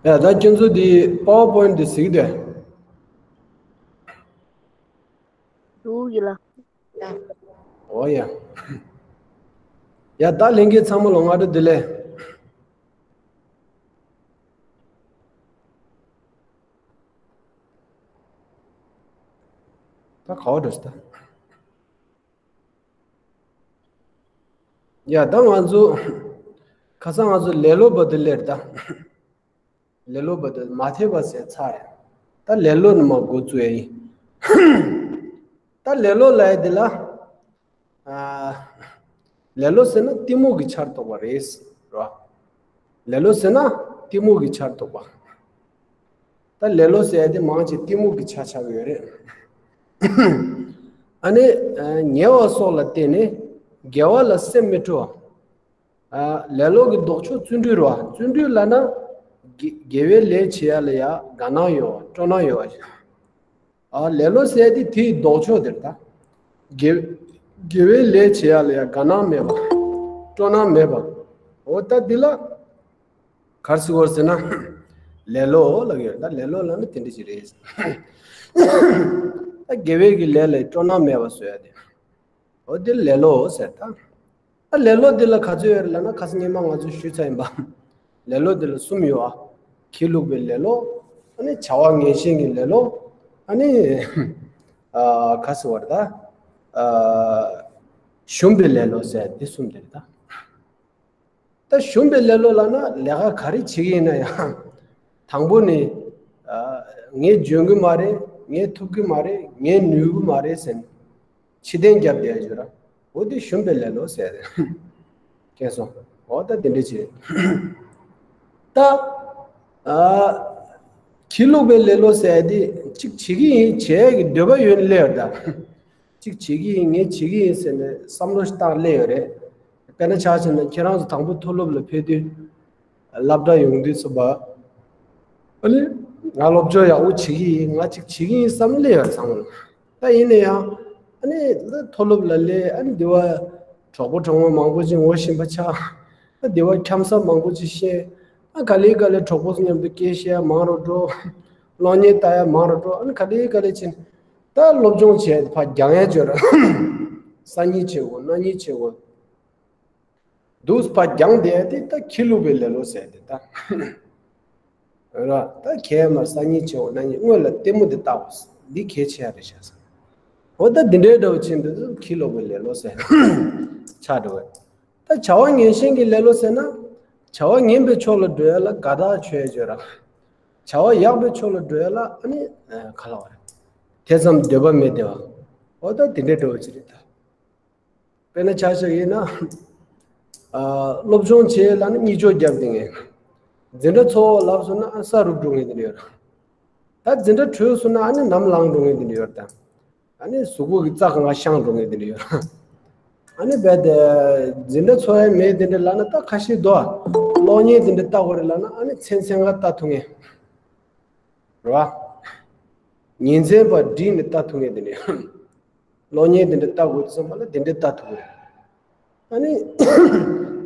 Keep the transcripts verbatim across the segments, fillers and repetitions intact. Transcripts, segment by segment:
ཡ་ད་ཁྱོད་ཚོ་འདི་པ་ཝར་པོ་ཡིན་ཊི་འདི་གཟིགས་དེ། འདུག་ཡིན་ལ། འོ་ཡ། ཡ་ད་ལྷན་རྒྱས་ཚང་མ་ལ་སྔ་དྲོ་བདེ་ལེགས། ད་ག་བ་འགྲོ་ས་ད། ཡ་ད་ང་ཚོ་ཁ་སང་ང་ཚོ་ལེ་ལོ་བ་དེ་ལེར་ད། ལེ་ལོ་བ་དེ་མ་ཐེ་བ་ཟེར་ཚར་རེད། ད་ལེ་ལོ་ནི་མ་འགོ་བཙུགས་ཡ་ཡིན། ད་ལེ་ལོ་ལབ་ཡ་དེ་ལ། ཨ། ལེ་ལོ་ཟེར་ན་གཏི་མུག་གི་ཆར་གཏོགས་པ་རེད། རོ། ལེ་ལོ་ཟེར་ན་གཏི་མུག་གི་ཆར་གཏོགས་པ། ད་ལེ་ལོ་ཟེར་ཡ་དེ་མང་ཆེ་གཏི་མུག་གི་ཆ་ཆགས་ཡོད་རེད། ཨ་ནི་ཨ་ཉེ་བ་སོགས་ལ་བརྟེན་ནས་དགེ་བ་ལ་སེམས་མི་སྤྲོ་བ། ཨ་ལེ་ལོ་གི་ལྡོག་ཕྱོགས་བརྩོན་འགྲུས་རོ། བརྩོན་འགྲུས་ལབ་ན་དགེ་དགེ་བའི་ལས་བྱེད་ཡ་ལ་ཡ་དགའ་སྣང་ཡོད་པ་སྤྲོ་སྣང་ཡོད་པ་ཞིག་ཨ་ལེ་ལོ་ཟེར་ཡ་དེ་དེའི་ལྡོག་ཕྱོགས་དེར་ད། དགེ་དགེ་བའི་ལས་བྱེད་ཡ་ལ་ཡ་དགའ་སྣང་མེད་པ། སྤྲོ་སྣང་མེད་པ། འོ་ད་འདི་ལ་ག་རེ་ཟེར་དགོས་ཟེར་ན། ལེ་ལོ་ལབ་ཡོད། ད་ལེ་ལོ་ལབ་ན་དེ་འདྲ་ཞིག་རེད། ད་དགེ་བའི་གི་ལས་ལ་སྤྲོ་སྣང་མེད་པ་བཟོ་ཡ་དེ། འོ་དེ་ལེ་ལོ་ཟེར་ད། ད་ལེ་ལོ་འདི་ལ་ག་ཚོད་ཡོད་རེད་ལབ་ན། ཁ་སང་སྔོན་མ་ང་ཚོས་ཞུས་ཚར་ཡིན་པ། ལེ་ལོ་འདི་ལ་གསུམ་ཡོད་ཨ། ཁྱི་ལུག་པའི་ལེ་ལོ། ཨ་ནི་བྱ་བ་ངན་ཞེན་གྱི་ལེ་ལོ། ཨ་ནི་ཨ་ག་ཟེར་བ་རེད་ད། ཨ་ཞུམ་པའི་ལེ་ལོ་ཟེར་འདི་གསུམ་དེ་རེད་ད། ད་ཞུམ་པའི་ལེ་ལོ་ལབ་ན་ལས་ཀ་ག་རེ་བྱེད་ཀྱི་ཡིན་ན་ཡང་། དང་པོ་ནི། ཨ་ངས་འཇོན་གྱི་མ་རེད། ངས་ཐུབ་ཀྱི་མ་རེད། ངས་ནུས་ཀྱི་མ་རེད་ཟེར་ནས། ཕྱི་བརྟན་རྒྱབ་བསྡད་ཡོད་ར། འོ་དེ་ཞུམ་པའི་ལེ་ལོ་ཟེར་རེད། མཁྱེན་སོང་། འོ་ད་དེ་འདྲ་བྱེད། ད། ཨ་ཁྱི་ལུག་པའི་ལེ་ལོ་ཟེར་དེ་གཅིག་བྱེད་ཀྱི་ཡིན། བྱེད་ཀྱི་འདོད་པ་ཡོད་ནི་སླེབས་ཡོད་ད། གཅིག་བྱེད་ཀྱི་ཡིན། ངས་བྱེད་ཀྱི་ཡིན་ཟེར་ནས་བསམ་བློ་ཞིག་བཏང་སླེབས་ཡོད་རེད། དཔེར་ན་ཆ་བཞག་ན་ཁྱེད་རང་ཚོ་དང་པོ་མཐོ་སློབ་ལ་ཕེབས་དུས། སློབ་གྲྭ་ཡོང་དུས་ཙམ་པ། ཨ་ནི། ང་སློབ་སྦྱོང་ཡག་པོ་བྱེད་ཀྱི་ཡིན། ང་གཅིག་བྱེད་ཀྱི་ཡིན་བསམ་སླེབས་ཡོད་ཚང་མ་ལ། ད་ཡིན་ན་ཡང་། ཨ་ནི་ད་མཐོ་སློབ་ལ་སླེབས། ཨ་ནི་འདི་བ་གྲོགས་པོ་གྲོགས་མོ་མང་པོ་ཅིག་ངོ་ཤེས་པ་ཆགས། ཨ་འདི་བ་འཁྱམ་ས་མང་པོ་ཅིག་ཤེས། ཨ་ག་ལེ་ག་ལེ་གྲོགས་པོ་ཚོ་མཉམ་དུ་སྐད་བཤད་ཡ་མང་རུ་འགྲོ། གློག་བརྙན་ལྟ་ཡ་མང་རུ་འགྲོ། ཨ་ནི་ག་ལེ་ག་ལེ་ཕྱིན། ད་སློབ་སྦྱོང་བྱས་ཕར་སྦྱང་ཡ་བྱོས་ར། སང་ཉིན་བྱེད་དགོས། གནངས་ཉིན་བྱེད་དགོས། འདུག་ཕར་སྦྱངས་བསྡད་དེ་ད་ཁྱི་ལུག་པའི་ལེ་ལོ་ཟེར་དེ་ད། ར་ད་གས་མར་སང་ཉིན་བྱེད་འོ་ན་ཉིན་སྔོན་ལ་ལྟད་མོ་དེ་ལྟ་འོ། འདི་གལ་ཆེ་ཡ་རེད་ཤག་ཟེར། འོ་ད་འདི་འདྲའི་འདྲ་བོ་ཕྱིན་དུས་ཁྱི་ལུག་པའི་ལེ་ལོ་ཟེར་ཆགས་འགྲོ་བས། ད་བྱ་བ་ངན་ཞེན་གྱི་ལེ་ལོ་ཟེར་ན། བྱ་བ་ངན་པའི་ཕྱོགས་ལ་འགྲོ་ཡ་ལ་དགའ་ཐག་ཆོད་ཡ་ཆོད་ར། བྱ་བ་ཡག་པའི་ཕྱོགས་ལ་འགྲོ་ཡ་ལ་ཨ་ནི་ག་ལ་བ་རེད། དེ་ཙམ་འདོད་པ་མེད་དེ་བ། འོ་ད་དེ་འདྲའི་འདྲ་བོ་ཅིག་རེད་ད། དཔེར་ན་ཆ་བཞག་ཡིན་ན། ཨ་སློབ་སྦྱོང་བྱེད་ལབ་ན་གཉིད་ཅོག་བརྒྱབ་བསྡད་མཁན། འཛིན་གྲྭ་འཚོ་བ་ལབ་སོང་ན་ཨ་ས་རུབ་འགྲོ་མཁན་དེ་འདྲ་ཡོད་རེད། ད་འཛིན་གྲྭ་གྲོལ་སོང་ན་ཨ་ནི་ནམ་ལངས་འགྲོ་མཁན་དེ་འདྲ་ཡོད་རེད་ད། ཨ་ནི་གཟུགས་པོ་གི་རྩ་གང་ག་བཤང་འགྲོ་མཁན་དེ་འདྲ་ཡོད་རེད། ཨ་ནི་རྦད་དེ་འཛིན་གྲྭ་འཚོ་ཡ་མེད་དེ་འདྲ་ལབ་ན་ད་ཁ་ཤས་འདུག་ཨ། གློག་བརྙན་དེ་འདྲ་ལྟ་དགོས་རེད་ལབ་ན་ཨ་ནི་མཚན་མཚན་ག་ལྟ་ཐུབ་མཁན། རེད་བ། ཉིན་མཚན་པ་བསྒྲིགས་ནས་ལྟ་ཐུབ་མཁན་དེ་འདྲ་ཡོད་རེད། གློག་བརྙན་དེ་འདྲ་ལྟ་དགོས་བསམ་པ་ལ་དེ་འདྲ་ལྟ་ཐུབ་ཀྱི་རེད། ཨ་ནི།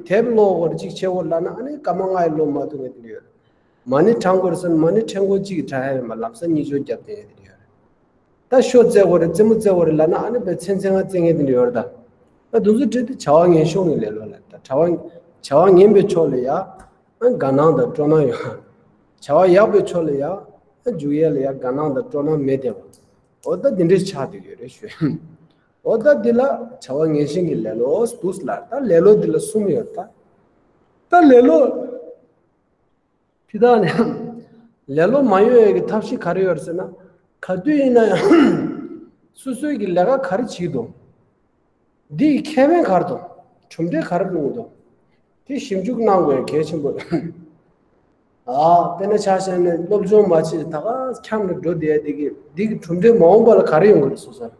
དེབ་ཀློག་དགོས་རེད་གཅིག་བྱེད་དགོས་ལབ་ན་ཨ་ནི་སྐར་མ་ལྔ་ཡང་ཀློག་མ་ཐུབ་མཁན་དེ་འདྲ་ཡོད་རེད། མ་ཎི་བགྲང་དགོས་རེད་ཟེར་ན་མ་ཎི་ཕྲེང་སྐོར་གཅིག་གིས་བགྲང་ཡ་ཡོད་མ་ལམ་སང་གཉིད་ཅོག་བརྒྱབ་བསྡད་མཁན་དེ་འདྲ་ཡོད་རེད། ད་ཤོ་རྩེ་དགོས་རེད་རྩེད་མོ་རྩེ་དགོས་རེད་ལབ་ན་ཨ་ནི་དཔེ་མཚན་མཚན་ག་རྩེད་མཁན་དེ་འདྲ་ཡོད་རེད་ད། ད་དེ་ཚོ་བྲིས་ཏེ་བྱ་བ་ངན་ཤོས་ཀྱི་ལེ་ལོ་ལབ་ད་བྱ་བ་བྱ་བ་ངན་པའི་ཕྱོགས་ལ་ཡ། ཨ་དགའ་སྣང་དང་སྤྲོ་སྣང་ཡོད། བྱ་བ་ཡག་པའི་ཕྱོགས་ལ་ཡ། ཨ་འཇུག་ཡ་ལ་ཡ་དགའ་སྣང་དང་སྤྲོ་སྣང་མེད་བསྡད་པ། འོ་ད་འདི་འདྲའི་ཆགས་བསྡད་ཡོད་རེད་ཞུ། འོ་ད་འདི་ལ་བྱ་བ་ངན་ཞེན་གྱི་ལེ་ལོ་འདུག་ལ་ད་ལེ་ལོ་འདི་ལ་གསུམ་ཡོད་ད། ད་ལེ་ལོ། ཕི་ད་ནི། ལེ་ལོ་མ་ཡོང་ཡ་གི་ཐབས་ཤེས་ག་རེ་ཡོད་རེད་ཟེར་ན། ག་དུས་ཡིན་ན་ཡང་། སོ་སོའི་གི་ལས་ཀ་ག་རེ་བྱེད་ཀྱི་འདུག་འདི་ཡི་ཁེ་ཕན་ག་རེ་འདུག་གྲུབ་འབྲས་ག་རེ་ལོངས་འདུག་དེ་ཞིབ་འཇུག་གནང་དགོས་གལ་ཆེན་པོ་རེད། ཨ། དཔེར་ན་ཆ་བཞག་ན་སློབ་སྦྱོང་མ་བྱས་ད་ག་འཁྱམས་ནས་འགྲོ་བསྡད་ཡ་དེ་གི་འདི་གི་གྲུབ་འབྲས་མ་འོངས་པ་ལ་ག་རེ་ཡོང་གི་རེད་སོ་སོར།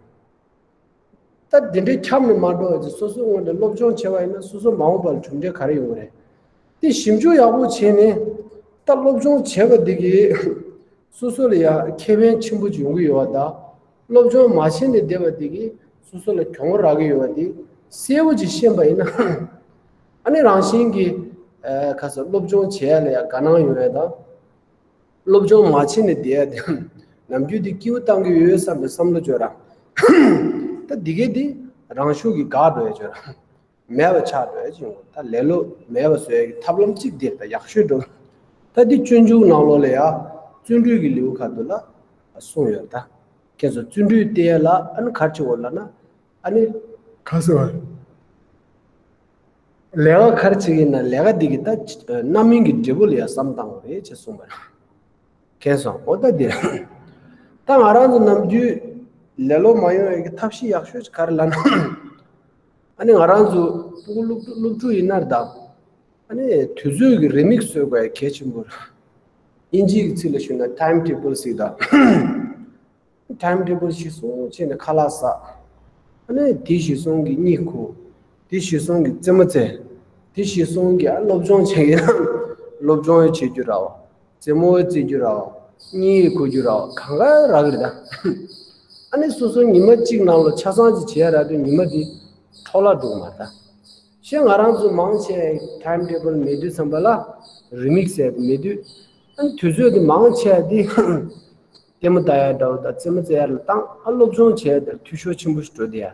ད་དེ་འདྲའི་འཁྱམས་ནས་མ་འགྲོ་བ་ཅིག་སོ་སོའི་ངོས་ནས་སློབ་སྦྱོང་བྱས་པ་ཡིན་ན་སོ་སོ་མ་འོངས་པ་ལ་གྲུབ་འབྲས་ག་རེ་ཡོང་གི་རེད། དེ་ཞིབ་འཇུག་ཡག་པོ་བྱས་ནས་ད་སློབ་སྦྱོང་བྱས་པ་འདི་གིས་སོ་སོ་ལ་ཡ་ཁེ་ཕན་ཆེན་པོ་ཅིག་ཡོང་གི་ཡོད་པ་དང་། སློབ་སྦྱོང་མ་བྱས་ནས་བསྡད་པ་འདི་གིས་སོ་སོ་ལ་གྱོང་རག་གི་ཡོད་པ་འདི་གསལ་པོ་ཅིག་ཤེས་པ་ཡིན་ན། ཨ་ནི་རང་བཞིན་གྱིས་ཨ་ཁ་སང་སློབ་སྦྱོང་བྱེད་ཡ་ལ་ཡ་དགའ་སྣང་ཡོང་ཡ་དང་། སློབ་སྦྱོང་མ་བྱས་ནས་བསྡད་ཡ་དེ་ནམ་རྒྱུན་དེ་སྐྱིད་པོ་བཏང་གི་ཡོད་བསམ་པའི་བསམ་བློ་བཅོས་ར། ད་འདི་གས་དེ་རང་ཤུགས་ཀྱིས་འགག་འགྲོ་ཡ་བཅོས་ར། མེད་པ་ཆགས་འགྲོ་ཡ་ཅིག་ཡོང་གི། ད་ལེ་ལོ་མེད་པ་བཟོ་ཡ་གི་ཐབས་ལམ་གཅིག་དེ་ད་ཡག་ཤོས་འགྲོ། ད་འདི་སྤྱོད་འཇུག་ནང་ལོགས་ལ་ཡ་བརྩོན་འགྲུས་ཀྱི་ལེའུ་ཁ་ཐུག་ལ་གསུངས་ཡོད། ད་ཁྱེད་ཚོ་བརྩོན་འགྲུས་བསྟེན་ཡ་ལ་ཨ་ནི་ག་རེ་བྱེད་དགོས་ལབ་ན། ཨ་ནི་ག་ཟེར་བ། ལས་ཀ་ག་རེ་བྱེད་ཀྱི་ཡིན་ན་ལས་ཀ་འདི་གི་ད་རྣམ་སྨིན་གྱི་འབྲས་བུ་ལ་ཡ་བསམ་བཏང་དགོས་རེད་ཅེས་གསུངས་པ་རེད། མཁྱེན་སོང་། འོ་ད་འདི་རེད། ད་ང་རང་ཚོ་ནམ་རྒྱུན་ལེ་ལོ་མ་ཡོང་ཡ་གི་ཐབས་ཤེས་ཡག་ཤོས་ཅིག་ག་རེ་ལབ་ན། ཨ་ནི་ང་རང་ཚོ་སྤུ་གུ་སློབ་ཕྲུག་སློབ་ཕྲུག་ཡིན་ན་རེད་ད། ཨ་ནི་དུས་ཚོད་ཀྱི་རེའུ་མིག་བཟོ་དགོས་ཡ་གལ་ཆེན་པོ་རེད། དབྱིན་ཇིའི་ཚིག་ལ་ཞུས་ན་ཊའིམ་ཊེ་བལ་ཟེར་གི་ད། ཊའིམ་ཊེ་བལ་གཞིར་བཟུང་བྱས་ནས་ཁ་ལག་ཟ། ཨ་ནི་དེ་གཞིར་བཟུང་གི་གཉིད་ཁུག་དེ་གཞིར་བཟུང་གི་རྩེད་མོ་རྩེ། དེ་གཞིར་བཟུང་གི་ཨ་སློབ་སྦྱོང་བྱེད་ཀྱི་ན་སློབ་སྦྱོང་བྱེད་རྒྱུ་ར་བ། རྩེད་མོ་རྩེ་རྒྱུ་ར་བ། གཉིད་ཁུག་རྒྱུ་ར་བ། གང་ག་རག་གི་རེད་ད། ཨ་ནི་སོ་སོ་ཉི་མ་གཅིག་ནང་ལ་ཆ་ཚང་ཅིག་བྱེད་ཡ་རག་དུས་ཉི་མ་དེ་འཕྲོ་བརླག་འགྲོ་གི་མ་རེད་ད། ཤེས། ང་རང་ཚོ་མང་ཆེ་ཊའིམ་ཊེ་བལ་མེད་དུས་ཙམ་པ་ལ་རེའུ་མིག་ཟེར་མེད་དུས། ཨ་ནི་དུས་ཚོད་དེ་མང་ཆེ་དེ་ལྟད་མོ་ལྟ་ཡ་འདྲ་བོ་དང་རྩེད་མོ་རྩེ་ཡ་ལ་བཏང་། ཨ་སློབ་སྦྱོང་བྱས་ཡ་དེ་འཐུས་ཤོར་ཆེན་པོ་ཞིག་འགྲོ་བསྡད་ཡ།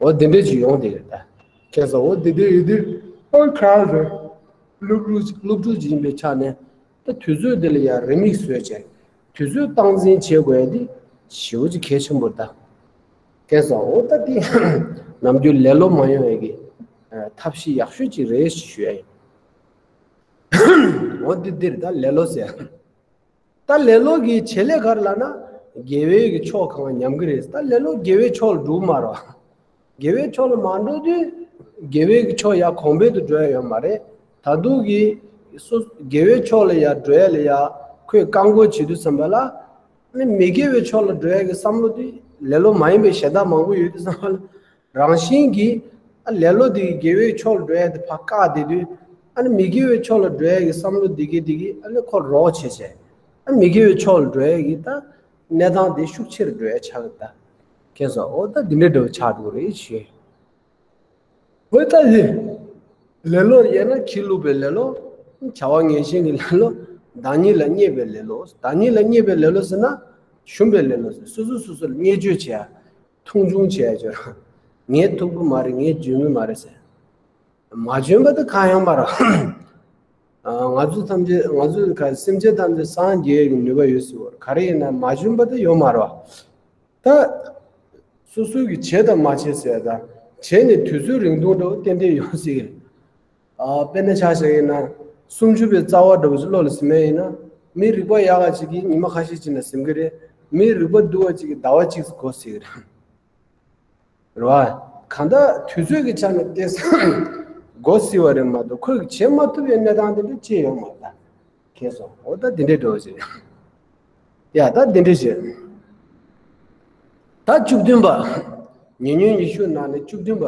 འོ་དེ་འདྲ་ཅིག་ཡོང་བསྡད་ཡོད་ད། ཁྱེད་ཚོ་འོ་དེ་འདྲ་ཡོད་དུས་ཨ་ག་རེ་སློབ་ཕྲུག་སློབ་ཕྲུག་ཅིག་ཡིན་པའི་ཆ་ནས། ད་དུས་ཚོད་འདི་ལ་ཡང་རེའུ་མིག་བཟོས་བྱས། དུས་ཚོད་སྟངས་འཛིན་བྱེད་དགོས་ཡ་འདི་ཞེ་པོ་ཅིག་གལ་ཆེན་པོ་རེད་ད། ཁྱེད་ཚོ་འོ་ད་འདི་ནམ་རྒྱུན་ལེ་ལོ་མ་ཡོང་ཡ་གི་ཨ་ཐབས་ཤེས་ཡག་ཤོས་ཅིག་རེད་ཞུ་ཡ་ཡིན། འོ་འདི་འདིར་ད་ལེ་ལོ་ཟེར། ད་ལེ་ལོ་གི་བྱེད་ལས་ག་རེ་ལབ་ན། དགེ་བའི་གི་ཕྱོགས་གང་ཉམས་ཀྱི་རེད། ད་ལེ་ལོ་དགེ་བའི་ཕྱོགས་ལ་འགྲོ་གི་མ་རེད། དགེ་བའི་ཕྱོགས་ལ་མ་འགྲོ་དུས་དགེ་བའི་གི་ཕྱོགས་ཡར་གོང་འཕེལ་དུ་འགྲོ་ཡ་ཡོད་མ་རེད། ད་དུང་གི་སོ་དགེ་བའི་ཕྱོགས་ལ་ཡར་འགྲོ་ཡ་ལ་ཡ་ཁོས་བཀག་འགོག་བྱེད་དུས་ཙམ་པ་ལ། ཨ་ནི་མི་དགེ་བའི་ཕྱོགས་ལ་འགྲོ་ཡ་གི་བསམ་བློ་དེ་ལེ་ལོ་མ་ཡིན་པའི་གཞན་དག་མང་པོ་ཡོད་དུས་ཙམ་པ་ལ། རང་བཞིན་གྱིས་ཨ་ལེ་ལོ་དེ་གི་དགེ་བའི་ཕྱོགས་ལ་འགྲོ་ཡ་དེ་ཕར་བཀག་བསྡད་དུས། ཨ་ནི་མི་དགེ་བའི་ཕྱོགས་ལ་འགྲོ་ཡ་གི་བསམ་བློ་དེ་གི་དེ་གི་ཨ་ནི་ཁོ་རོགས་བྱེད་བྱས། ཨ་མི་དགེ་བའི་ཕྱོགས་ལ་འགྲོ་ཡ་གི་ད་གནས་སྟངས་དེ་ཤུགས་ཆེར་འགྲོ་ཡ་ཆགས་གི་ད། ཁྱེད་ཚོ་འོ་ད་འདི་འདྲའི་འདྲ་བོ་ཆགས་འགྲོ་གི་རེད་ཞུ། འོ་ད་དེ་ལེ་ལོ་ཡིན་ན་ཁྱི་ལུག་པའི་ལེ་ལོ། བྱ་བ་ངན་ཞེན་གྱི་ལེ་ལོ། བདག་ཉིད་ལ་བརྙས་པའི་ལེ་ལོ། བདག་ཉིད་ལ་བརྙས་པའི་ལེ་ལོ་ཟེར་ན་ཞུམ་པའི་ལེ་ལོ་ཟེར། སོ་སོ་སོ་སོ་ལ་བརྙས་བཅོས་བྱེད་ཡ། མཐོང་ཆུང་བྱས་ཀྱང་ངས་ཐུབ་ཀྱི་མ་རེད། ངས་འཇོན་གྱི་མ་རེད་ཟེར། མ་འཇོན་པ་དེ་གང་ཡང་མ་རེད། ང་ཚོ་ཐམས་ཅད་ང་ཚོ་ག་སེམས་ཅན་ཐམས་ཅད་སངས་རྒྱས་ཀྱི་ནུས་པ་ཡོད་ཟེར་བ་ག་རེ་ཡིན་ན་མ་འཇོན་པ་དེ་ཡོད་མ་རེད་བ། ད་སོ་སོ་གི་བྱས་དང་མ་བྱས་ཟེར་ཡ་དང་བྱས་ནས་དུས་ཚོད་རིང་ཐུང་འདྲ་བོ་ཏན་ཏན་ཡོང་སྲིད་ཀྱི་རེད། ཨ་དཔེར་ན་ཆ་བཞག་ཡིན་ན། སུམ་ཅུ་པའི་རྩ་བ་འདྲ་བོ་ཞིག་བློ་ལ་ཟིན་པ་ཡིན་ན། མི་རིག་པ་ཡག་ག་ཅིག་གིས་ཉི་མ་ཁ་ཤས་ཅིག་ན་ཟིན་གི་རེད། མི་རིག་པ་སྡུག་ག་ཅིག་གིས་ཟླ་བ་གཅིག་འགོར་སྲིད་ཀྱི་རེད། རེད་བ། གང་ལྟར་དུས་ཚོད་ཀྱི་ཆ་ནས་བལྟས་ཙང་འགོར་སྲིད་པ་རེད་མ་གཏོགས་ཁོས་བྱེད་མ་ཐུབ་པའི་གནས་སྟངས་དེ་འདྲ་ཅི་ཡོད་མ་རེད་ད། མཁྱེན་སོང་། འོ་ད་འདི་འདྲའི་འགྲོ་བ་ཞིག་རེད། ཡ་ད་འདི་འདྲ་བྱེད། ད་བཅུ་བདུན་པ། ཉེ་ཉོན་ཉི་ཤུ་ནང་ནས་བཅུ་བདུན་པ།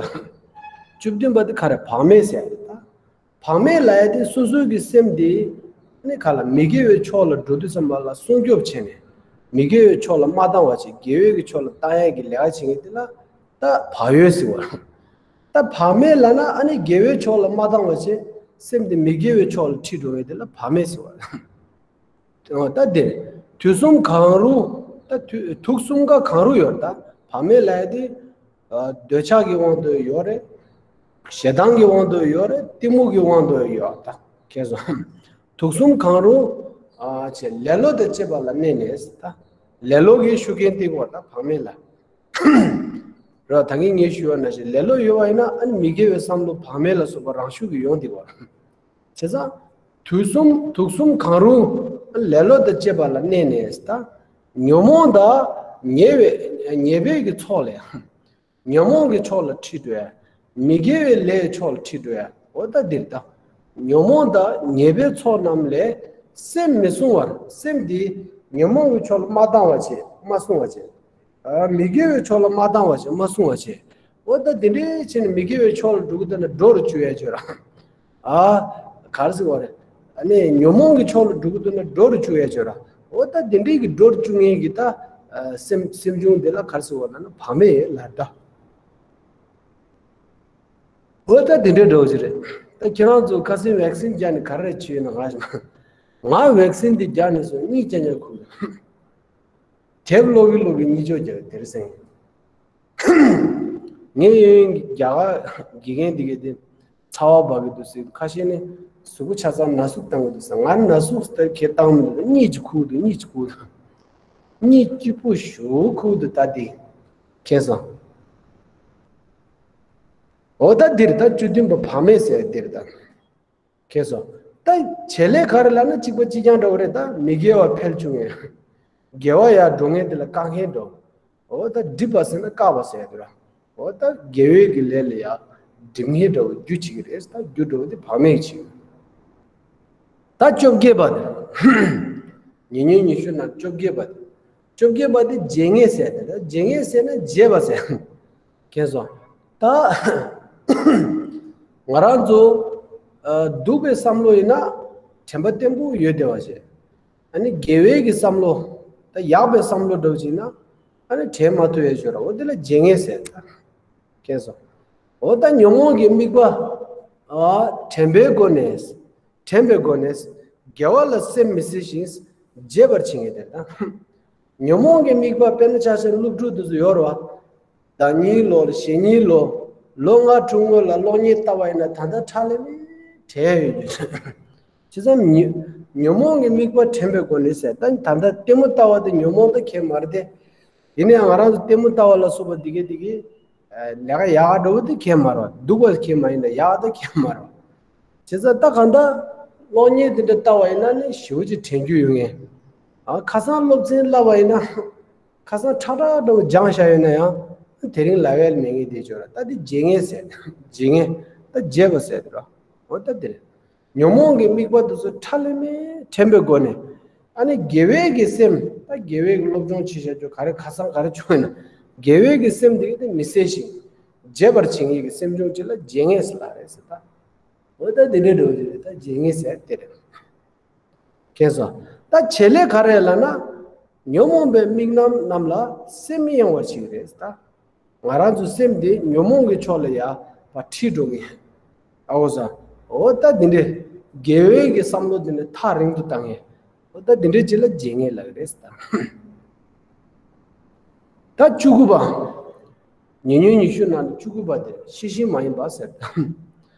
བཅུ་བདུན་པ་དེ་ག་རེ་བག་མེད་ཟེར་ཡ་རེད་ད། བག་མེད་ལབ་ཡ་དེ་སོ་སོའི་གི་སེམས་དེ་ནི་ག་ལ་མི་དགེ་བའི་ཕྱོགས་ལ་འགྲོ་དུས་ཙམ་པ་ལ་སྲུང་སྐྱོབ་བྱས་ནས་མི་དགེ་བའི་ཕྱོགས་ལ་མ་བཏང་བ་བྱས་དགེ་བའི་གི་ཕྱོགས་ལ་བཏང་ཡ་གི་ལས་ཀ་བྱེད་མཁན་དེ་ལ་ད་བག་ཡོད་ཟེར་བ། ད་བག་མེད་ལབ་ན་ཨ་ནི་དགེ་བའི་ཕྱོགས་ལ་མ་བཏང་བ་བྱས་སེམས་དེ་མི་དགེ་བའི་ཕྱོགས་ལ་ཁྲིད་འགྲོ་བའི་དེ་ལ་བག་མེད་ཟེར་བ། ད་དེ་དུས་གསུམ་གང་རུང་། ད་དུས་དུས་གསུམ་ཀ་གང་རུང་ཡོད་ད། བག་མེད་ལབ་ཡ་དེ། འདོད་ཆགས་ཀྱི་དབང་དུ་ཡོད་རེད། ཞེ་སྡང་གི་དབང་དུ་ཡོད་རེད། གཏི་མུག་གི་དབང་དུ་ཡོད་ད། མཁྱེན་སོང་། དུས་གསུམ་གང་རུང་། ལེ་ལོ་དང་བཅས་པ་ལ་གནས་ནས་ད། ལེ་ལོ་གི་ཤུགས་རྐྱེན་ཏིག་བར་ད་བག་མེད་ལ། ར་ད་གིན་ངས་ཞུས་པ་ནང་བཞིན་ལེ་ལོ་ཡོད་པ་ཡིན་ན་ཨ་ནི་མི་དགེ་བའི་བསམ་བློ་བག་མེད་ལ་སོགས་པ་རང་ཤུགས་ཀྱིས་ཡོང་ཏིག་བར། བྱས་ཙང་། དུས་གསུམ་དུས་གསུམ་གང་རུང་། ལེ་ལོ་དང་བཅས་པ་ལ་གནས་ནས་ད། ཉོན་མོངས་དང་ཉེས་པའི་ཉེས་པའི་གི་ཚོགས་ལས། ཉོན་མོངས་ཀྱི་ཕྱོགས་ལ་ཁྲིད་འགྲོ་ཡ། མི་དགེ་བའི་ལས་ཕྱོགས་ལ་ཁྲིད་འགྲོ་ཡ། འོ་ད་འདིར་ད། ཉོན་མོངས་དང་ཉེས་པའི་ཚོགས་རྣམས་ལས་སེམས་མི་བསྲུང་བར་སེམས་འདི་ཉོན་མོངས་ཀྱི་ཕྱོགས་ལ་མ་བཏང་བ་བྱེད་མ་བསྲུང་བ་བྱེད། མི་དགེ་བའི་ཕྱོགས་ལ་མ་བཏང་བ་བྱས་མ་བསྲུང་བ་བྱས། འོ་ད་དེ་འདྲའི་ཕྱིར་ནི་མི་དགེ་བའི་ཕྱོགས་ལ་འགྲོ་གི་འདུག་ན་འགྲོ་རུ་བཅུག་ཡ་བྱོས་ར། ཨ། ག་རེ་ཟེར་བ་རེད། ཨ་ནི་ཉོན་མོངས་ཀྱི་ཕྱོགས་ལ་འགྲོ་གི་འདུག་ན་འགྲོ་རུ་བཅུག་ཡ་བྱོས་ར། འོ་ད་དེ་འདྲའི་གི་འགྲོ་རུ་བཅུག་མཁན་གྱི་ད། སེམས་སེམས་བྱུང་དེ་ལ་ག་རེ་ཟེར་བ་ལབ་ན་བག་མེད་ལབ་འདྲ། འོ་ད་དེ་འདྲའི་འགྲོ་གི་རེད། ད་ཁྱེད་རང་ཚོ་ཁ་སང་བེག་སིན་བརྒྱབ་ནས་ག་རེ་བྱས་ཡོད་ན་ང་ཞིག་ང་ཝེག་སིན་འདི་རྒྱག་ནས་སོང་གཉིད་ཅན་ཅན་ཁུག་དེབ་ཀློག་གི་ཀློག་གི་གཉིད་ཅོག་རྒྱག་དེར་སེང་། ངས་ཡོད་ཡོད་རྒྱ་གར་དགེ་རྒན་འདི་གས་དེ་ཚ་བ་འབབ་གི་འདུག་ཟེར། ཁ་ཤས་ནི་གཟུགས་པོ་ཆ་ཚང་ན་ཟུག་བཏང་གི་འདུག་ཟེར། ང་ན་ཟུག་ཟེར་ཁྱེད་བཏང་མི་འདུག་གཉིད་ཅིག་ཁུག་འདུག་གཉིད་ཅིག་ཁུག་འདུག་གཉིད་སྐྱིད་པོ་ཞུ་ཁུག་འདུག་ད་དེ་ཁྱེད་སོང་། འོ་ད་འདིར་ད་བཅུ་བདུན་པ་བག་མེད་ཟེར་འདིར་ད། ཁྱེད་སོ། ད་བྱེད་ལས་ག་རེ་ལབ་ན་གཅིག་པ་གཅིག་རྐྱང་འདྲ་བོ་རེད། ད་མི་དགེ་བ་འཕེལ་བཅུག་ངེས། དགེ་བ་ཡར་འགྲོ་ངེས་དེ་ལ་བཀག་མཁན་འགྲོ། འོ་ད་སྒྲིབ་པ་ཟེར་ན་བཀག་པ་ཟེར་དུ་ར། འོ་ད་དགེ་བའི་གི་ལས་ལ་ཡར་སྒྲིབ་མཁན་འདྲ་བོ་རྒྱུ་བྱེད་ཀྱི་རེད། ད་རྒྱུ་འདྲ་བོ་དེ་བག་མེད་བྱེད་ཀྱི། ད་བཅོ་བརྒྱད་པ་དེ། ཉེ་ཉོན་ཉི་ཤུ་ནང་བཅོ་བརྒྱད་པ་དེ། བཅོ་བརྒྱད་པ་དེ་བརྗེད་ངེས་ཟེར་དེ། ད་བརྗེད་ངེས་ཟེར་ན་བརྗེད་པ་ཟེར། མཁྱེན་སོང་། ད་ང་རང་ཚོ་ཨ་སྡུག་པའི་བསམ་བློ་ཡིན་ན་དྲན་པ་བརྟན་པོ་ཡོད་བསྡད་པ་བྱས། ཨ་ནི་དགེ་བའི་གི་བསམ་བློ། ད་ཡག་པའི་བསམ་བློ་འདྲ་བོ་ཅིག་ཡིན་ན་ཨ་ནི་དྲན་མ་ཐུབ་ཡས་ཤོར་ར། འོ་དེ་ལ་བརྗེད་ངེས་ཟེར། མཁྱེན་སོང་། འོ་ད་ཉོན་མོངས་ཀྱི་དམིགས་པ་ཨ་དྲན་པའི་སྒོ་ནས། དྲན་པའི་སྒོ་ནས་དགེ་བ་ལ་སེམས་མི་གསལ་ཞིང་བརྗེད་པར་བྱེད་ངེས་དེ་ད། ཉོན་མོངས་ཀྱི་དམིགས་པ་དཔེར་ན་ཆ་བཞག་སློབ་ཕྲུག་དེ་ཚོ་ཡོད་རེད་བ། ཟླ་ཉིན་ལོ་ཞེ་ཉིན་ལོ། ལོ་ལྔ་དྲུག་སྔོན་ལ་གློག་བརྙན་ལྟ་བ་ཡིན་ན་ད་ལྟ་ཁྲ་ལེ་མེ་བྲལ་ཡོད་རྒྱུ། བྱས་ཙང་ཉོ་ཉོན་མོངས་ཀྱི་དམིགས་པ་དྲན་པའི་སྒོ་ནས་ཟེར། ད་ད་ལྟ་ལྟད་མོ་ལྟ་བ་དེ་ཉོན་མོངས་ད་ཁྱད་མ་རེད་དེ། ཡིན་ནའང་ང་རང་ཚོ་ལྟད་མོ་ལྟ་བ་ལ་སོགས་པ་འདི་གས་འདི་གས་ལས་ཀ་ཡག་ག་འགྲོ་བ་དེ་ཁྱད་མ་རེད་བ། སྡུག་པ་ཁྱད་མ་ཡིན་ན་ཡག་ད་ཁྱད་མ་རེད་བ། བྱས་ཙང་ད་གང་ལྟར་གློག་བརྙན་དེ་འདྲ་ལྟ་བ་ཡིན་ན་ནི་ཞེ་པོ་ཅིག་དྲན་རྒྱུ་ཡོད་ངེས། ཨ་ཁ་སང་སློབ་ཚན་བསླབ་པ་ཡིན་ན། ཁ་སང་ཁྲ་ཁྲ་འདྲ་བོ་སྦྱངས་བཞག་ཡོད་ན་ཡང་། དེ་རིང་ལབ་ཡས་ལ་མེད་ངེས་དེ་ཅོ་ར། ད་དེ་བརྗེད་ངེས་ཟེར། བརྗེད་ངེས། ད་བརྗེད་པ་ཟེར་དེ་ར། འོ་ད་དེ་རེད། ཉོན་མོངས་ཀྱི་དམིགས་པ་དེ་ཚོ་ཁྲ་ལེ་མེ་དྲན་པའི་སྒོ་ནས། ཨ་ནི་དགེ་བའི་གི་སེམས། ད་དགེ་བའི་གི་སློབ་སྦྱོང་བྱེད་བཞག་ཅོ་ག་རེ་ཁ་སང་ག་རེ་བྱུང་ཡོད་ན། དགེ་བའི་གི་སེམས་དེ་གི་དེ་མི་གསལ་ཞིང་། བརྗེད་པར་བྱེད་ངེས་ཀྱི་སེམས་བྱུང་ཅིག་ལ་བརྗེད་ངེས་ཟེར་ལ་རེད་ཟེར་ད། འོ་ད་དེ་འདྲའི་འགྲོ་གི་རེད། ད་བརྗེད་ངེས་ཟེར་དེ་རེད། མཁྱེན་སོང་། ད་བྱེད་ལས་ག་རེ་ལབ་ན། ཉོན་མོངས་པའི་དམིགས་རྣམ་རྣམས་ལ་སེམས་གཡེང་བར་བྱེད་ཀྱི་རེད་ད། ང་རང་ཚོའི་སེམས་དེ་ཉོན་མོངས་ཀྱི་ཕྱོགས་ལ་ཡར་ཕར་ཁྲིད་འགྲོ་གི། ཨ་འོ་ས། འོ་ད་འདི་འདྲའི་དགེ་བའི་གི་བསམ་བློ་འདི་ནི་ཐག་རིང་དུ་བཏང་ངེས། འོ་ད་འདི་འདྲའི་ཅིག་ལ་བརྗེད་ངེས་ལབ་ཀྱི་རེད་ད། ད་བཅུ་དགུ་པ། ཉེ་ཉོན་ཉི་ཤུ་ནང་ནས་བཅུ་དགུ་པ་དེ་ཤེས་བཞིན་མ་ཡིན་པ་ཟེར་ད།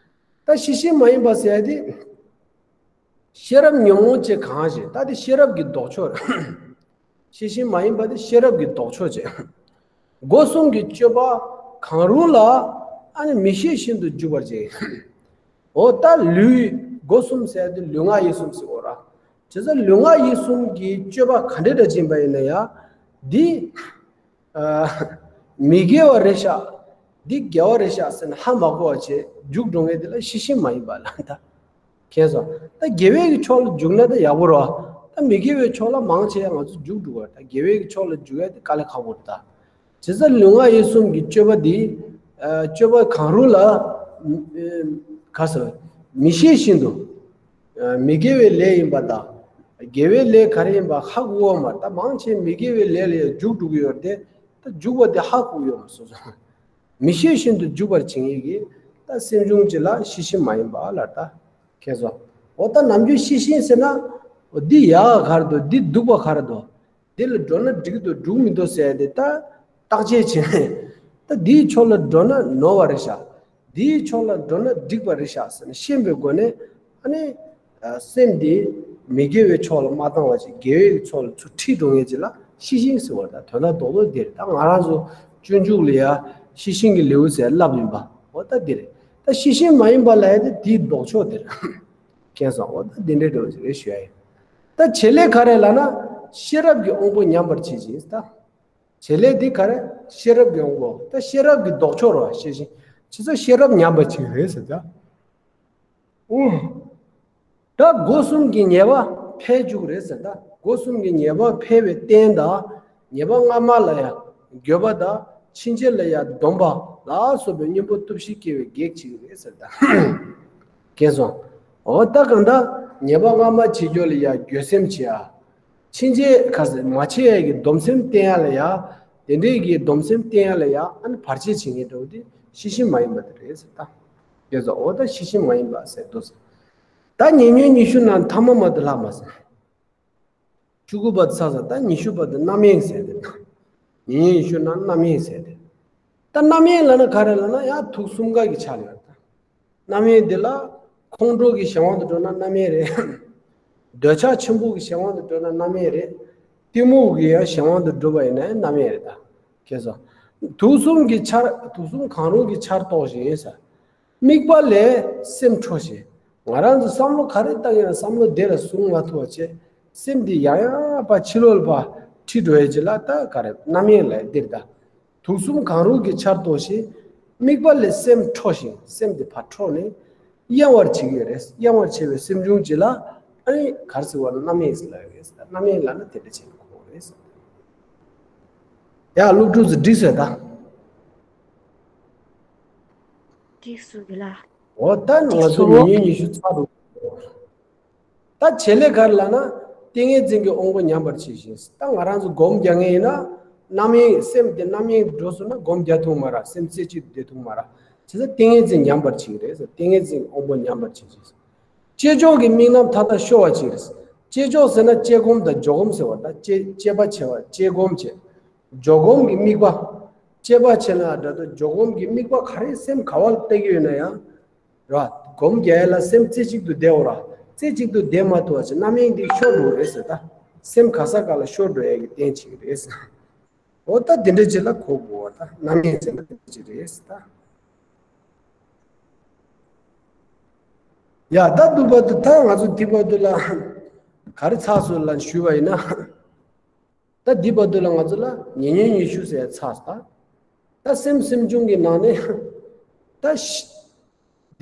ད་ཤེས་བཞིན་མ་ཡིན་པ་ཟེར་ཡ་དེ། ཤེས་རབ་ཉོན་མོངས་བཅས་གང་ཞིག་ད་དེ་ཤེས་རབ་ཀྱི་ལྡོག་ཕྱོགས་རེད། ཤེས་བཞིན་མ་ཡིན་པ་དེ་ཤེས་རབ་ཀྱི་ལྡོག་ཕྱོགས་བཅས། སྒོ་གསུམ་གྱི་སྤྱོད་པ་གང་རུང་ལ་ཨ་ནི་མི་ཤེས་བཞིན་དུ་འཇུག་པར་བྱེད། འོ་ད་ལུས་སྒོ་གསུམ་ཟེར་དེ་ལུས་ངག་ཡིད་གསུམ་ཟེར་འོ་ར། བྱས་ཙང་ལུས་ངག་ཡིད་གསུམ་གྱི་སྤྱོད་པ་ག་འདྲ་འདྲ་ཅིག་ཡིན་པ་ཡིན་ན་ཡང་འདི། ཨ། མི་དགེ་བ་རེད་ཤག་འདི་དགེ་བ་རེད་ཤག་ཟེར་ནས་ཧ་མ་གོ་བ་བྱས་འཇུག་འགྲོ་མཁན་དེ་ལ་ཤེས་བཞིན་མ་ཡིན་པ་ལ་ད། མཁྱེན་སོང་། ད་དགེ་བའི་གི་ཕྱོགས་ལ་འཇུག་ན་ད་ཡག་པོ་རེད་བ། ད་མི་དགེ་བའི་ཕྱོགས་ལ་མང་ཆེ་ང་ཚོ་འཇུག་འགྲོ་བ་རེད། ད་དགེ་བའི་གི་ཕྱོགས་ལ་འཇུག་ཡ་དེ་དཀའ་ལས་ཁག་པོ་རེད་ད། བྱས་ཙང་ལུས་ངག་ཡིད་གསུམ་གྱི་སྤྱོད་པ་འདི། ཨ། སྤྱོད་པ་གང་རུང་ལ། ཨ། ག་ཟེར། མི་ཤེས་བཞིན་དུ། ཨ། མི་དགེ་བའི་ལས་ཡིན་པ་དང་། དགེ་བའི་ལས་ག་རེ་ཡིན་པ་ཧ་གོ་བ་མ་རེད། ད་མང་ཆེ་མི་དགེ་བའི་ལས་ལ་ཡང་འཇུག་འགྲོ་གི་ཡོད་རེད་དེ། ད་འཇུག་པ་དེ་ཧ་གོ་གི་ཡོད་མ་རེད་སོ་སོ། མི་ཤེས་བཞིན་དུ་འཇུག་པར་བྱེད་མཁན་གྱི་ད་སེམས་བྱུང་ཅིག་ལ་ཤེས་བཞིན་མ་ཡིན་པ་ལ་ད། མཁྱེན་སོང་། འོ་ད་ནམ་རྒྱུན་ཤེས་བཞིན་ཟེར་ན། འོ་འདི་ཡག་ག་རེ་འདུག་འདི་སྡུག་པ་ག་རེ་འདུག་འདི་ལ་འགྲོ་ན་འགྲིག་འདུག་འགྲིག་མི་འདུག་ཟེར་ཏེ་ད་བརྟག་དཔྱད་བྱས་ནས། ད་འདིའི་ཕྱོགས་ལ་འགྲོ་ན་ནོར་བ་རེད་ཤག་འདིའི་ཕྱོགས་ལ་འགྲོ་ན་འགྲིག་པ་རེད་ཤག་ཟེར་ནས་ཤེས་པའི་སྒོ་ནས། ཨ་ནི། ཨ། སེམས་འདི་མི་དགེ་བའི་ཕྱོགས་ལ་མ་བཏང་བ་ཅིག་དགེ་བའི་ཕྱོགས་ལ་ཚུར་ཁྲིད་འགྲོ་མཁན་ཅིག་ལ་ཤེས་བཞིན་ཟེར་བ་དང་དོན་དག་རྡོག་རྡོག་འདི་རེད། ད་ང་རང་ཚོ་སྤྱོད་འཇུག་ལ་ཡ་ཤེས་བཞིན་གྱི་ལེའུ་ཟེར་བསླབ་ཡིན་པ། འོ་ད་འདི་རེད། ད་ཤེས་བཞིན་མ་ཡིན་པ་ལ་ཡ་དེ་དེའི་ལྡོག་ཕྱོགས་དེ་རེད། མཁྱེན་སོང་། འོ་ད་འདི་འདྲའི་འགྲོ་ཞིག་རེད་ཞུ་ཡ་ཡིན། ད་བྱེད་ལས་ག་རེ་ལབ་ན་ཤེས་རབ་ཀྱི་དབང་པོ་ཉམས་པར་བྱེད་ཅིང་ད། བྱེད་ལས་འདི་ག་རེ། ཤེས་རབ་ཀྱི་དབང་པོ། ད་ཤེས་རབ་ཀྱི་ལྡོག་ཕྱོགས་རེད་བ། ཤེས་བཞིན། བྱས་ཙང་ཤེས་རབ་ཉམས་པ་ཅིག་རེད་ཟེར་ད། ཨུ། ད་སྒོ་གསུམ་གྱི་ཉེས་པ་འཕེལ་འཇུག་རེད་ཟེར་ད། སྒོ་གསུམ་གྱི་ཉེས་པ་འཕེལ་བའི་རྟེན་དང་། ཉེས་པ་སྔ་མ་ལ་ཡང་འགྱོད་པ་དང་། ཕྱིན་ཆད་ལ་ཡང་སྡོམ་པ་ལ་སོགས་པའི་གཉེན་པོ་སྟོབས་བཞི་སྐྱེ་བའི་གེགས་བྱེད་ཀྱི་རེད་ཟེར་ད། མཁྱེན་སོང་། འོ་ད་གང་ལྟར་ཉེས་པ་སྔ་མ་བྱེད་རྒྱུ་ལ་ཡང་འགྱོད་སེམས་བྱེད་ཡ། ཕྱིན་ཆད་ག་ཟེར་མ་བྱེད་ཡ་གི་སྡོམ་སེམས་བསྟེན་ཡ་ལ་ཡ། དེ་འདྲའི་གི་སྡོམ་སེམས་བསྟེན་ཡ་ལ་ཡ་ཨ་ནི་བར་ཆད་བྱེད་མཁན་འདྲ་བོ་དེ་ཤེས་བཞིན་མ་ཡིན་པ་དེ་རེད་ཟེར་ད། ཡོད་ཚོ། འོ་ད་ཤེས་བཞིན་མ་ཡིན་པ་ཟེར་འདུག་ཟེར། ད་ ད་ཉེ་ཉོན་ཉི་ཤུ་ན་ཐ་མ་མ་དུ་ལྷག་མ་ཟེར། བཅུ་དགུ་པ་དུ་ཚ་ས་ད་ཉི་ཤུ་པ་དུ་རྣམ་གཡེང་ཟེར་ཏེ། ཉེ་ཉོན་ཉི་ཤུ་ན་རྣམ་གཡེང་ཟེར་ཏེ། ད་རྣམ་གཡེང་ལབ་ན་ག་རེ་ལབ་ན་ཡང་དུག་གསུམ་ཀ་གི་ཆ་ལ་ཡོད་ད། རྣམ་གཡེང་འདི་ལ་ཁོང་ཁྲོ་གི་གཞན་དབང་དུ་འགྲོ་ན་རྣམ་གཡེང་རེད། འདོད་ཆགས་ཆེན་པོ་གི་གཞན་དབང་དུ་འགྲོ་ན་རྣམ་གཡེང་རེད། གཏི་མུག་གི་ཡང་གཞན་དབང་དུ་འགྲོ་བ་ཡིན་ན་ཡང་རྣམ་གཡེང་རེད་ད། ཁྱེད་ཚོ། དུག་གསུམ་གྱི་ཆར་དུག་གསུམ་གང་རུང་གི་ཆར་གཏོགས་ཤིང་ཟེར། དམིགས་པ་ལས་སེམས་འཕྲོ་ཞིང་། ང་རང་ཚོ་བསམ་བློ་ག་རེ་བཏང་ཡང་བསམ་བློ་དེ་ལ་བཟུང་མ་ཐུབ་པ་བྱས། སེམས་འདི་ཡང་ཡང་ཕར་ཕྱི་ལོགས་ལ་ཕར་ཁྲིད་འགྲོ་ཡས་ཅིག་ལ་ད་ག་རེ་རྣམ་གཡེང་ལབ་འདིར་ད། དུག་གསུམ་གང་རུང་གི་ཆར་གཏོགས་ཤིང་། དམིགས་པ་ལས་སེམས་འཕྲོ་ཞིང་སེམས་དེ་ཕར་འཕྲོ་ནས་གཡེང་བར་བྱེད་ཀྱི་རེད། གཡེང་བར་བྱེད་པའི་སེམས་བྱུང་ཅིག་ལ་ཨ་ནི་ག་རེ་ཟེར་བ་ལ་རྣམ་གཡེང་ཟེར་ལབ་ཡོད་རེད། རྣམ་གཡེང་ལབ་ན་དེ་འདྲ་བྱེད་ཀྱི་ཁོ་རེད། ཡ་སློབ་ཕྲུག་ཚོ་འགྲིག་སོང་ད། འགྲིག་སོང་གི་ལ། འོ་ད་ང་ཚོ་ཉིན་ཉིན་ཉི་ཤུ་ཚར་འགྲོ། ད་བྱེད་ལས་ག་རེ་ལབ་ན། ཏིང་ངེ་འཛིན་གྱི་དབང་པོ་ཉམས་པར་བྱས་ཤིང་། ད་ང་རང་ཚོ་སྒོམ་རྒྱག་མཁན་ཡིན་ན། རྣམ་གཡེང་སེམས་དེ་རྣམ་གཡེང་འགྲོ་སོང་ན་སྒོམ་རྒྱག་ཐུབ་མ་ར། སེམས་རྩེ་གཅིག་ཏུ་བསྡད་ཐུབ་མ་ར། བྱས་ཙང་ཏིང་ངེ་འཛིན་ཉམས་པར་བྱེད་ཀྱི་རེད་ཟེར། ཏིང་ངེ་འཛིན་གྱི་དབང་པོ་ཉམས་པར་བྱས་ཤིང་། བསྐྱེད་ཆོག་གི་དམིགས་རྣམ་མཐའ་དག་ཤོར་བར་བྱེད་ཀྱི་རེད། བསྐྱེད་ཆོག་ཟེར་ན་དཔྱད་སྒོམ་དང་འཇོག་སྒོམ་ཟེར་བ་དང་། བསྐྱེད་བསྐྱེད་པ་བྱེད་པ་དཔྱད་སྒོམ་བྱེད། འཇོག་སྒོམ་གྱི་དམིགས་པ། བསྐྱེད་པ་བྱེད་ན་འདྲ་འདུག་འཇོག་སྒོམ་གྱི་དམིགས་པ་ག་རེ་སེམས་ག་བ་ལ་གཏད་ཀྱི་ཡོད་ན་ཡང་། ར། སྒོམ་རྒྱག་ཡ་ལ་སེམས་རྩེ་གཅིག་ཏུ་བསྡད་འོ་ར། རྩེ་གཅིག་ཏུ་བསྡད་མ་ཐུབ་པ་ཅིག་རྣམ་གཡེང་འདི་ཤོར་འགྲོ་གི་རེད་ཟེར་ད། སེམས་ག་ས་ག་ལ་ཤོར་འགྲོ་ཡ་གི་རྟེན་བྱེད་ཀྱི་རེད་ཟེར། འོ་ད་འདི་འདྲ་ཅིག་ལ་གོ་དགོས་པ་ད་རྣམ་གཡེང་ཟེར་ན་འདི་འདྲ་ཅིག་རེད་ཟེར་ད། ཡ་ད་འདི་བར་དུ་ད་ང་ཚོ་འདི་བར་དུ་ལ་ག་རེ་ཚར་སོང་ལ་ཞུས་པ་ཡིན་ན། ད་འདི་བར་དུ་ལ་ང་ཚོ་ལ་ཉེ་ཉོན་ཉི་ཤུ་ཟེར་ཚར་སོང་ད། ད་སེམས་སེམས་བྱུང་གི་ནང་ནས་ད་ཤི་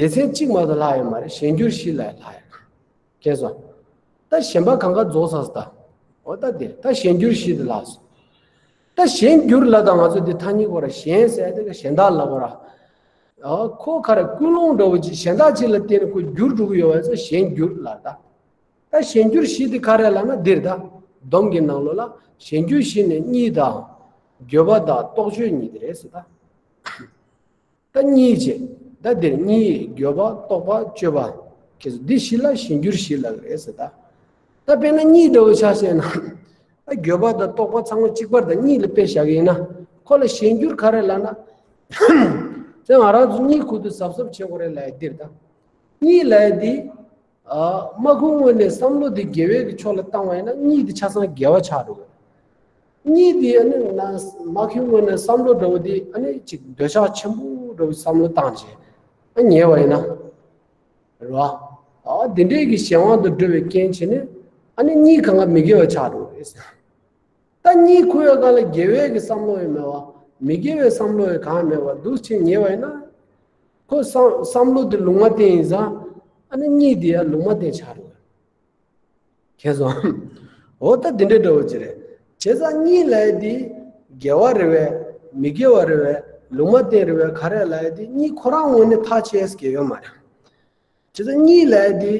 སྡེ་ཚན་གཅིག་མ་གཏོགས་ལྷག་ཡོད་མ་རེད། གཞན་འགྱུར་བཞི་ལ་ལྷག་ཡོད། མཁྱེན་སོང་། ད་གཞན་པ་གང་ག་རྫོགས་ཚར་སོང་ད། འོ་ད་འདི་ད་གཞན་འགྱུར་བཞི་དེ་ལྷག་སོང་། ད་གཞན་འགྱུར་ལ་ད་ང་ཚོ་འདི་ཐ་སྙད་གོ་ར། གཞན་ཟེར་དེ་ག་གཞན་དག་ལ་གོ་ར། ཨ་ཁོ་ག་རེ་ཀུན་སློང་འདྲ་བོ་ཅིག་གཞན་དག་ཅིག་ལ་བརྟེན་ནས་ཁོ་འགྱུར་འགྲོ་གི་ཡོད་པ་ཚོ་གཞན་འགྱུར་ལ་ད། ད་གཞན་འགྱུར་བཞི་དེ་ག་རེ་ལབ་ན་འདིར་ད། སྡོམ་གྱི་ནང་ལོགས་ལ་གཞན་འགྱུར་བཞི་ནི་གཉིད་དང་། འགྱོད་པ་དང་རྟོག་དཔྱོད་གཉིས་དེ་རེད་ཟེར་ད། ད་གཉིད་བྱེད། ད་འདིར་གཉིད་འགྱོད་པ་རྟོག་པ་དཔྱོད་པ། ཁྱེད་ཚོ་འདི་བཞི་ལ་གཞན་འགྱུར་བཞི་ལབ་ཀྱི་རེད་ཟེར་ད། ད་དཔེར་ན་གཉིད་འདྲ་བོ་ཆ་བཞག་ན། ད་འགྱོད་པ་དང་རྟོག་པ་ཚང་མ་གཅིག་པར་ད་གཉིད་ལ་དཔེ་བཞག་གི་ཡིན་ན། ཁོ་ལ་གཞན་འགྱུར་ག་རེ་ལབ་ན། ཚེ་ང་རང་ཚོ་གཉིད་ཁུག་དུས་གཟབ་གཟབ་བྱེད་དགོས་རེད་ལབ་ཡ་འདིར་ད། གཉིད་ལབ་ཡ་འདི། ཨ། མ་ཁུག་སྔོན་ནས་བསམ་བློ་འདི་དགེ་བའི་གི་ཕྱོགས་ལ་བཏང་བ་ཡིན་ན་གཉིད་འདི་ཆ་ཚང་དགེ་བ་ཆགས་འགྲོ་གི་རེད། གཉིད་འདི་ཨ་ནི་ན་མ་ཁུག་སྔོན་ནས་བསམ་བློ་འདྲ་བོ་འདི་ཨ་ནི་ཅིག་འདོད་ཆགས་ཆེན་པོ་འདྲ་བོ་བསམ་བློ་བཏང་བྱས་ཨ་ཉལ་བ་ཡིན་ན། རེད་བ། ཨ་འདི་འདྲའི་གི་གཞན་དབང་དུ་འགྲོ་བའི་རྐྱེན་བྱས་ནས་ཨ་ནི་གཉིད་གང་ག་མི་དགེ་བ་ཆགས་འགྲོ་གི་རེད། ད་གཉིད་ཁུག་ཡོད་ག་ལ་དགེ་བའི་གི་བསམ་བློ་ཡང་མེད་བ། མི་དགེ་བའི་བསམ་བློ་ཡང་གང་ཡང་མེད་བ་འདུག་ཕྱིན་ཉལ་བ་ཡིན་ན། ཁོ་བསམ་བསམ་བློ་དེ་ལུང་མ་བསྟན་ཡིན་ཙང་། ཨ་ནི་གཉིད་དེ་ཡང་ལུང་མ་བསྟན་ཆགས་འགྲོ། མཁྱེན་སོང་། འོ་ད་འདི་འདྲའི་འདྲ་བོ་ཅིག་རེད། བྱས་ཙང་གཉིད་ལབ་ཡ་དེ། དགེ་བ་རེད་བས། མི་དགེ་བ་རེད་བས། ལུང་མ་བསྟན་རེད་བས། ག་རེ་ལབ་ཡ་དེ་གཉིད་ཁོ་རང་ངོས་ནས་ཐག་བཅད་ཡ་ཡོད་མ་རེད། བྱས་ཙང་གཉིད་ལབ་ཡ་དེ་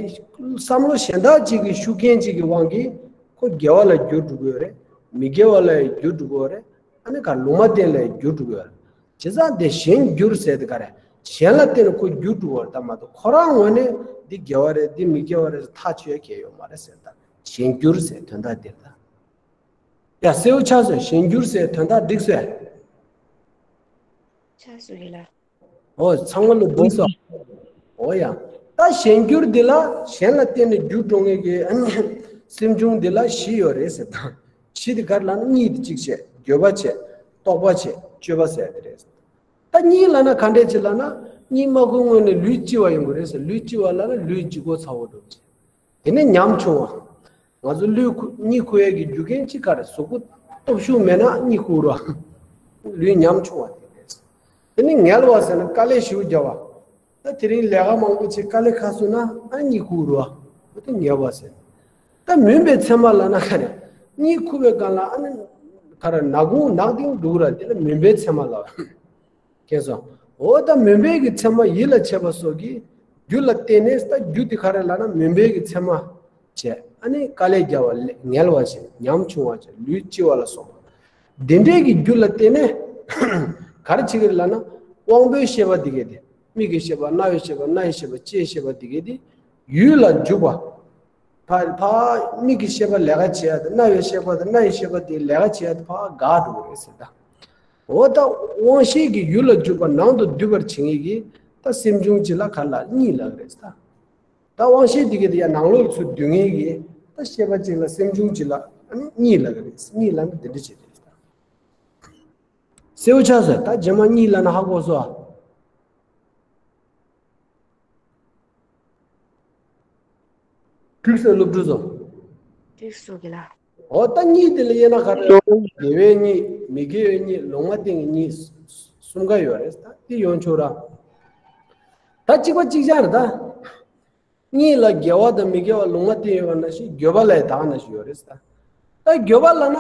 བསམ་བློ་གཞན་དག་ཅིག་གི་ཤུགས་རྐྱེན་ཅིག་གི་དབང་གིས་ཁོ་དགེ་བ་ལ་འགྱུར་འགྲོ་གི་ཡོད་རེད། མི་དགེ་བ་ལ་ཡང་འགྱུར་འགྲོ་གི་ཡོད་རེད། ཨ་ནི་ག་ལུང་མ་བསྟན་ལ་ཡང་འགྱུར་འགྲོ་གི་ཡོད་རེད། བྱས་ཙང་དེ་གཞན་འགྱུར་ཟེར་དེ་ག་རེད། གཞན་ལ་བརྟེན་ནས་ཁོ་འགྱུར་འགྲོ་གི་ཡོད་རེད་ད་མ་གཏོགས་ཁོ་རང་ངོས་ནས་འདི་དགེ་བ་རེད་འདི་མི་དགེ་བ་རེད་ཐག་ཆོད་ཡ་གང་ཡང་ཡོད་མ་རེད་ཟེར་ད། གཞན་འགྱུར་ཟེར་དོན་དག་འདིར་ད། ཡ་གསལ་པོ་ཆགས་སོང་། གཞན་འགྱུར་ཟེར་དོན་དག་འགྲིག་སོང་། ཆགས་སོང་ཡིན་ལ། ཨོ་ཚང་མ་ལ་འདུག་སོ། ཨོ་ཡ། ད་གཞན་འགྱུར་འདི་ལ་གཞན་ལ་བརྟེན་ནས་འགྱུར་འགྲོ་མཁན་གྱི་ཨ་ནི་སེམས་བྱུང་འདི་ལ་བཞི་ཡོད་རེད་ཟེར་ད། བཞི་དེ་ག་རེ་ལབ་ན་གཉིད་དེ་གཅིག་བྱས། འགྱོད་པ་བྱས། རྟོག་པ་བྱས། དཔྱོད་པ་ཟེར་དེ་རེད། ད་གཉིད་ལབ་ན་ག་འདྲས་ཅིག་ལབ་ན་གཉིད་མ་ཁུག་སྔོན་ནས་ལུས་ལྕི་བ་ཡོང་གི་རེད་ཟེར། ལུས་ལྕི་བ་ལབ་ན་ལུས་ལྗིད་ཁོག་ཚ་བོ་འགྲོ་གི་རེད། དེ་ནས་ཉམ་ཆུང་བ། ང་ཚོ་ལུས་ཁུ་གཉིད་ཁུག་ཡས་ཀྱི་རྒྱུ་རྐྱེན་གཅིག་ག་རེ། གཟུགས་པོ་སྟོབས་ཤུགས་མེད་ན་གཉིད་ཁུག་རོ། ལུས་ཉམ་ཆུང་བ་དེ་རེད། དེ་ནས་ངལ་བ་ཟེར་ན་དཀའ་ལས་ཞེ་པོ་རྒྱབ་པ། ད་དེ་རིང་ལས་ཀ་མང་པོ་བྱས་དཀའ་ལས་ཁག་སོང་ན་ཨ་གཉིད་ཁུག་རོ། འོ་དེ་ངལ་བ་ཟེར། ད་མུན་པའི་མཚན་མ་ལབ་ན་ག་རེ། གཉིད་ཁུག་པའི་སྒང་ལ་ཨ་ནི་ག་རེ་ནག་ཁུང་ནག་ཏིང་འདུག་ར། དེ་ལ་མུན་པའི་མཚན་མ་ལབ། མཁྱེན་སོང་། འོ་ད་མུན་པའི་གི་མཚན་མ་ཡིད་ལ་བྱེད་པ་སོགས་ཀྱི་རྒྱུ་ལ་བརྟེན་ནས། ད་རྒྱུ་དེ་ག་རེ་ལབ་ན་མུན་པའི་གི་མཚན་མ་བྱས། ཨ་ནི་དཀའ་ལས་རྒྱབ་པ་ལས་ངལ་བ་བྱས། ཉམ་ཆུང་བ་བྱས། ལུས་ལྕི་བ་ལ་སོགས་པ། འདི་འདྲའི་གི་རྒྱུ་ལ་བརྟེན་ནས་ག་རེ་བྱེད་ཀྱི་རེད་ལབ་ན། དབང་པོའི་ཤེས་པ་འདི་གས་དེ། མིག་གི་ཤེས་པ། རྣ་བའི་ཤེས་པ། སྣ་ཡི་ཤེས་པ། ལྕེའི་ཤེས་པ་འདི་གས་དེ། ཡུལ་ལ་འཇུག་པ། ཕ་ཕ་མིག་གི་ཤེས་པ་ལས་ཀ་བྱེད་ཡ་དང་རྣ་བའི་ཤེས་པ་དང་སྣ་ཡི་ཤེས་པ་དེ་ལས་ཀ་བྱེད་ཡ་དེ་ཕ་འགག་འགྲོ་གི་རེད་ཟེར་ད། འོ་ད་དབང་ཤེས་ཀྱི་ཡུལ་ལ་འཇུག་པ་ནང་དུ་སྡུད་པར་བྱེད་མཁན་གྱི་ད་སེམས་བྱུང་གཅིག་ལ་ག་ལ་གཉིས་ལབ་ཀྱི་རེད་ཟེར་ད། ད་དབང་ཤེས་དེ་གའི་དེ་ཡང་ནང་ལོགས་ཚུར་སྡུད་མཁན་གྱི་ད་ཤེས་པ་གཅིག་ལ་སེམས་བྱུང་གཅིག་ལ་ཨ་ནི་གཉིས་ལབ་ཀྱི་རེད། གཉིས་ལབ་ན་དེ་འདྲ་བྱེད་དེ་རེད་ད། གསལ་པོ་ཆགས་སོང་། ད་རྗེས་མ་གཉིས་ལབ་ན་ཧ་གོ་སོང་ཨ། འགྲིག་སོང་སློབ་ཕྲུག་ཚོ། འགྲིག་སོང་གི་ལ། འོ་ད་གཉིས་དེ་ལ་དབྱེ་ན་ག་རེ། དགེ་བའི་གཉིས། མི་དགེ་བའི་གཉིས། ལུང་མ་བསྟན་གྱི་གཉིས། གསུམ་ཀ་ཡོད་རེད། ད་དེ་ཡོང་ཆོག་ར། ད་གཅིག་པ་གཅིག་རྐྱང་རེད་ད། གཉིས་ལ་དགེ་བ་དང་མི་དགེ་བ་ལུང་མ་བསྟན་ཡོད་པ་ནང་བཞིན་དགོས་པ་ལ་ཡང་དག་ནང་བཞིན་ཡོད་རེད་ད། ད་དགོས་པ་ལབ་ན་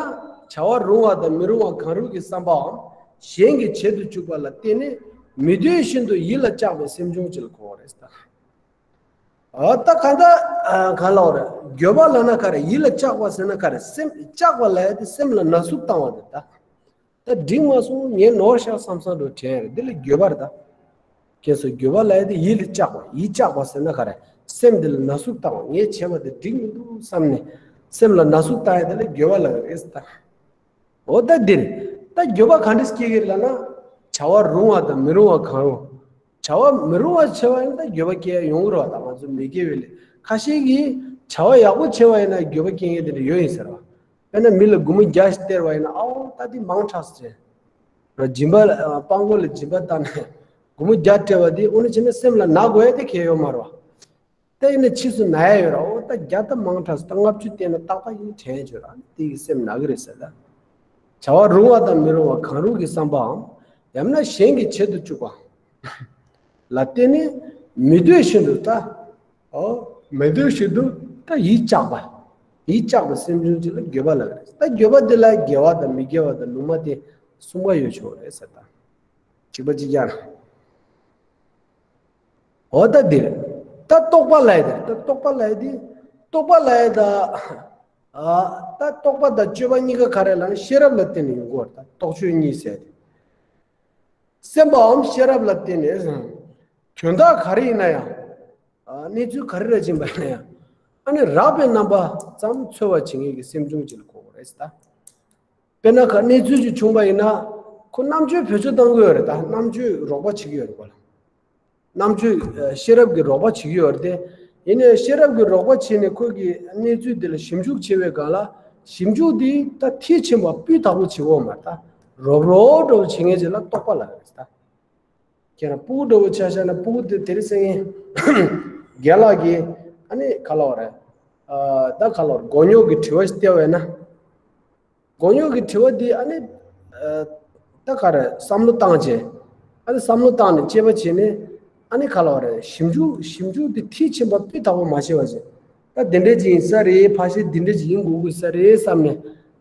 བྱ་བ་རུང་བ་དང་མི་རུང་བ་གང་རུང་གི་བསམ་པའམ་གཞན་གྱིས་བྱེད་དུ་བཅུག་པ་ལ་བརྟེན་ནས་མི་འདོད་བཞིན་དུ་ཡིད་ལ་གཅགས་པའི་སེམས་བྱུང་ཅིག་ལ་གོ་བ་རེད་ད། ཨ་ད་ག་ད་ག་ལ་བ་རེད། དགོས་པ་ལབ་ན་ག་རེ། ཡིད་ལ་གཅགས་པ་ཟེར་ན་ག་རེ། སེམས་གཅགས་པ་ལབ་ཡ་དེ་སེམས་ལ་ན་ཟུག་བཏང་བ་དེ་ད། ད་འགྲིག་མ་སོང་ངས་ནོར་ཤག་བསམ་བསམ་འགྲོ་དྲན་རེད། འདི་ལ་དགོས་པ་རེད་ད། ཁྱེད་ཚོ་དགོས་པ་ལབ་ཡ་དེ་ཡིད་ལ་གཅགས་པ། ཡིད་གཅགས་པ་ཟེར་ན་ག་རེ། སེམས་འདི་ལ་ན་ཟུག་བཏང་བ། ངས་བྱས་པ་དེ་འགྲིག་མི་འདུག་བསམ་ནས་སེམས་ལ་ན་ཟུག་བཏང་ཡ་དེ་ལ་དགོས་པ་ལབ་ཀྱི་རེད་ད། འོ་ད་འདིར་ད་དགོས་པ་ག་འདྲ་སྐྱེ་གི་རེད་ལབ་ན། བྱ་བ་རུང་བ་དང་མི་རུང་བ་གང་རུང་། བྱ་བ་མི་རུང་བ་བྱས་པ་ཡིན་ན་ད་དགོས་པ་སྐྱེ་ཡ་ཡོང་གི་རེད་བ། ད་ང་ཚོ་མི་དགེ་བའི་ལས། ཁ་ཤས་ཀྱིས་བྱ་བ་ཡག་པོ་བྱས་པ་ཡིན་ན་དགོས་པ་སྐྱེ་མཁན་དེ་འདྲ་ཡོད་ཡིན་ཟེར་བ། དཔེར་ན་མི་ལ་སྒོར་མོ་བརྒྱ་ཞིག་སྟེར་བ་ཡིན་ན། ཨའོ་ད་འདི་མང་དྲགས་ཟེར། སྦྱིན་པ་ལ་སྤྲང་པོ་ལ་སྦྱིན་པ་བཏང་ནས་སྒོར་མོ་བརྒྱ་སྤྲད་པ་འདི་འོ་ན་བྱས་ན་སེམས་ལ་ན་དགོས་ཡ་དེ་གལ་ཡོད་མ་རེད་བ། ད་ཡིན་ན་ཕྱིས་སུ་ན་ཡ་ཡོད་ར། འོ་ད་བརྒྱ་ད་མང་དྲགས་སོང་། ད་ལྔ་བཅུ་བསྟན་ན་ཏག་ཏག་ཡིན་དྲན་ཡོད་ར། དེ་གི་སེམས་ན་གི་རེད་ཟེར་ད། བྱ་བ་རུང་བ་དང་མི་རུང་བ་གང་རུང་གི་བསམ་པའམ། ཡང་ན་གཞན་གྱིས་བྱེད་དུ་བཅུག་པ་ལ་བརྟེན་ནས་མི་འདོད་བཞིན་དུ་ད། ཨོ། མི་འདོད་བཞིན་དུ་ད་ཡིད་གཅགས་པ། ཡིད་གཅགས་པའི་སེམས་བྱུང་ཅིག་ལ་དགོས་པ་ལབ་ཀྱི་རེད། ད་དགོས་པ་འདི་ལ་དགེ་བ་དང་མི་དགེ་བ་དང་ལུང་མ་བསྟན་གསུམ་ཀ་ཡོད་ཆོག་རེད་ཟེར་ད། གཅིག་པ་གཅིག་རྐྱང་། འོ་ད་འདིར་ད་རྟོག་པ་ལབ་ཡ་དེ། ད་རྟོག་པ་ལབ་ཡ་དེ། རྟོག་པ་ལབ་ཡ་ད། ཨ་ད་རྟོག་པ་དང་དཔྱོད་པ་གཉིས་ཀ་ག་རེ་ལབ་ན་ཤེས་རབ་ལ་བརྟེན་ནས་ཡོང་གི་ཡོད་རེད། ད་རྟོག་དཔྱོད་གཉིས་ཟེར་ཏེ། སེམས་པའམ་ཤེས་རབ་ལ་བརྟེན་ནས་དོན་དག་ག་རེ་ཡིན་ན་ཡང་། ཨ་གནས་ཚུལ་ག་རེ་རེ་ཕྱིན་པ་ཡིན་ན་ཡང་། ཨ་ནི་རགས་པའི་རྣམ་པ་ཙམ་འཚོལ་བར་བྱེད་མཁན་གྱི་སེམས་བྱུང་ཅིག་ལ་གོ་དགོས་རེད་ཟེར་ད། དཔེར་ན་ག་གནས་ཚུལ་ཅིག་བྱུང་པ་ཡིན་ན། ཁོ་རྣམ་དཔྱོད་བེད་སྤྱོད་གཏང་གི་ཡོད་རེད་ད། རྣམ་དཔྱོད་རོགས་པ་བྱེད་ཀྱི་ཡོད་རེད་ཁོ་ལ། རྣམ་དཔྱོད་ཤེས་རབ་ཀྱི་རོགས་པ་བྱེད་ཀྱི་ཡོད་རེད་དེ། ཡིན་ནའི་ཤེས་རབ་ཀྱི་རོགས་པ་བྱས་ནས་ཁོ་གི་གནས་ཚུལ་དེ་ལ་ཞིབ་འཇུག་བྱེད་པའི་སྒང་ལ། ཞིབ་འཇུག་དེ་ད་མཐིལ་ཕྱིན་པ་སྤུས་དག་པོ་བྱེད་དགོས་མ་རེད་ད། རོབ་རོབ་འདྲ་བོ་བྱེད་མཁན་ཅིག་ལ་རྟོག་པ་ལབ་ཡོད་རེད་ད། ཁྱེད་རང་སྤུ་གུ་འདྲ་བོ་ཆ་བཞག་ན། སྤུ་གུ་དེ་དེ་རིང་སང་ཉིན་རྒན་ལགས་ཀྱིས་ཨ་ནི་ག་ལབ་རེད། ཨ་ད་ག་ལབ་རེད། མགོ་རྙོག་གི་དྲི་བ་ཞིག་བལྟས་པ་ཡིན་ན། མགོ་རྙོག་གི་དྲི་བ་འདི་ཨ་ནི་ཨ་ད་ག་རེ་བསམ་བློ་བཏང་བྱས། ཨ་ནི་བསམ་བློ་བཏང་ནས་དཔྱད་པ་བྱས་ནས། ཨ་ནི་ག་ལབ་རེད། ཞིབ་འཇུག་ཞིབ་འཇུག་འདི་མཐིལ་ཕྱིན་པ་སྤུས་དག་པོ་མ་བྱས་པ་བྱས། ད་འདི་འདྲས་ཅིག་ཡིན་ས་རེད། ཕལ་ཆེར་འདི་འདྲས་ཅིག་ཡིན་དགོས་ཀྱི་ས་རེད་བསམ་ནས།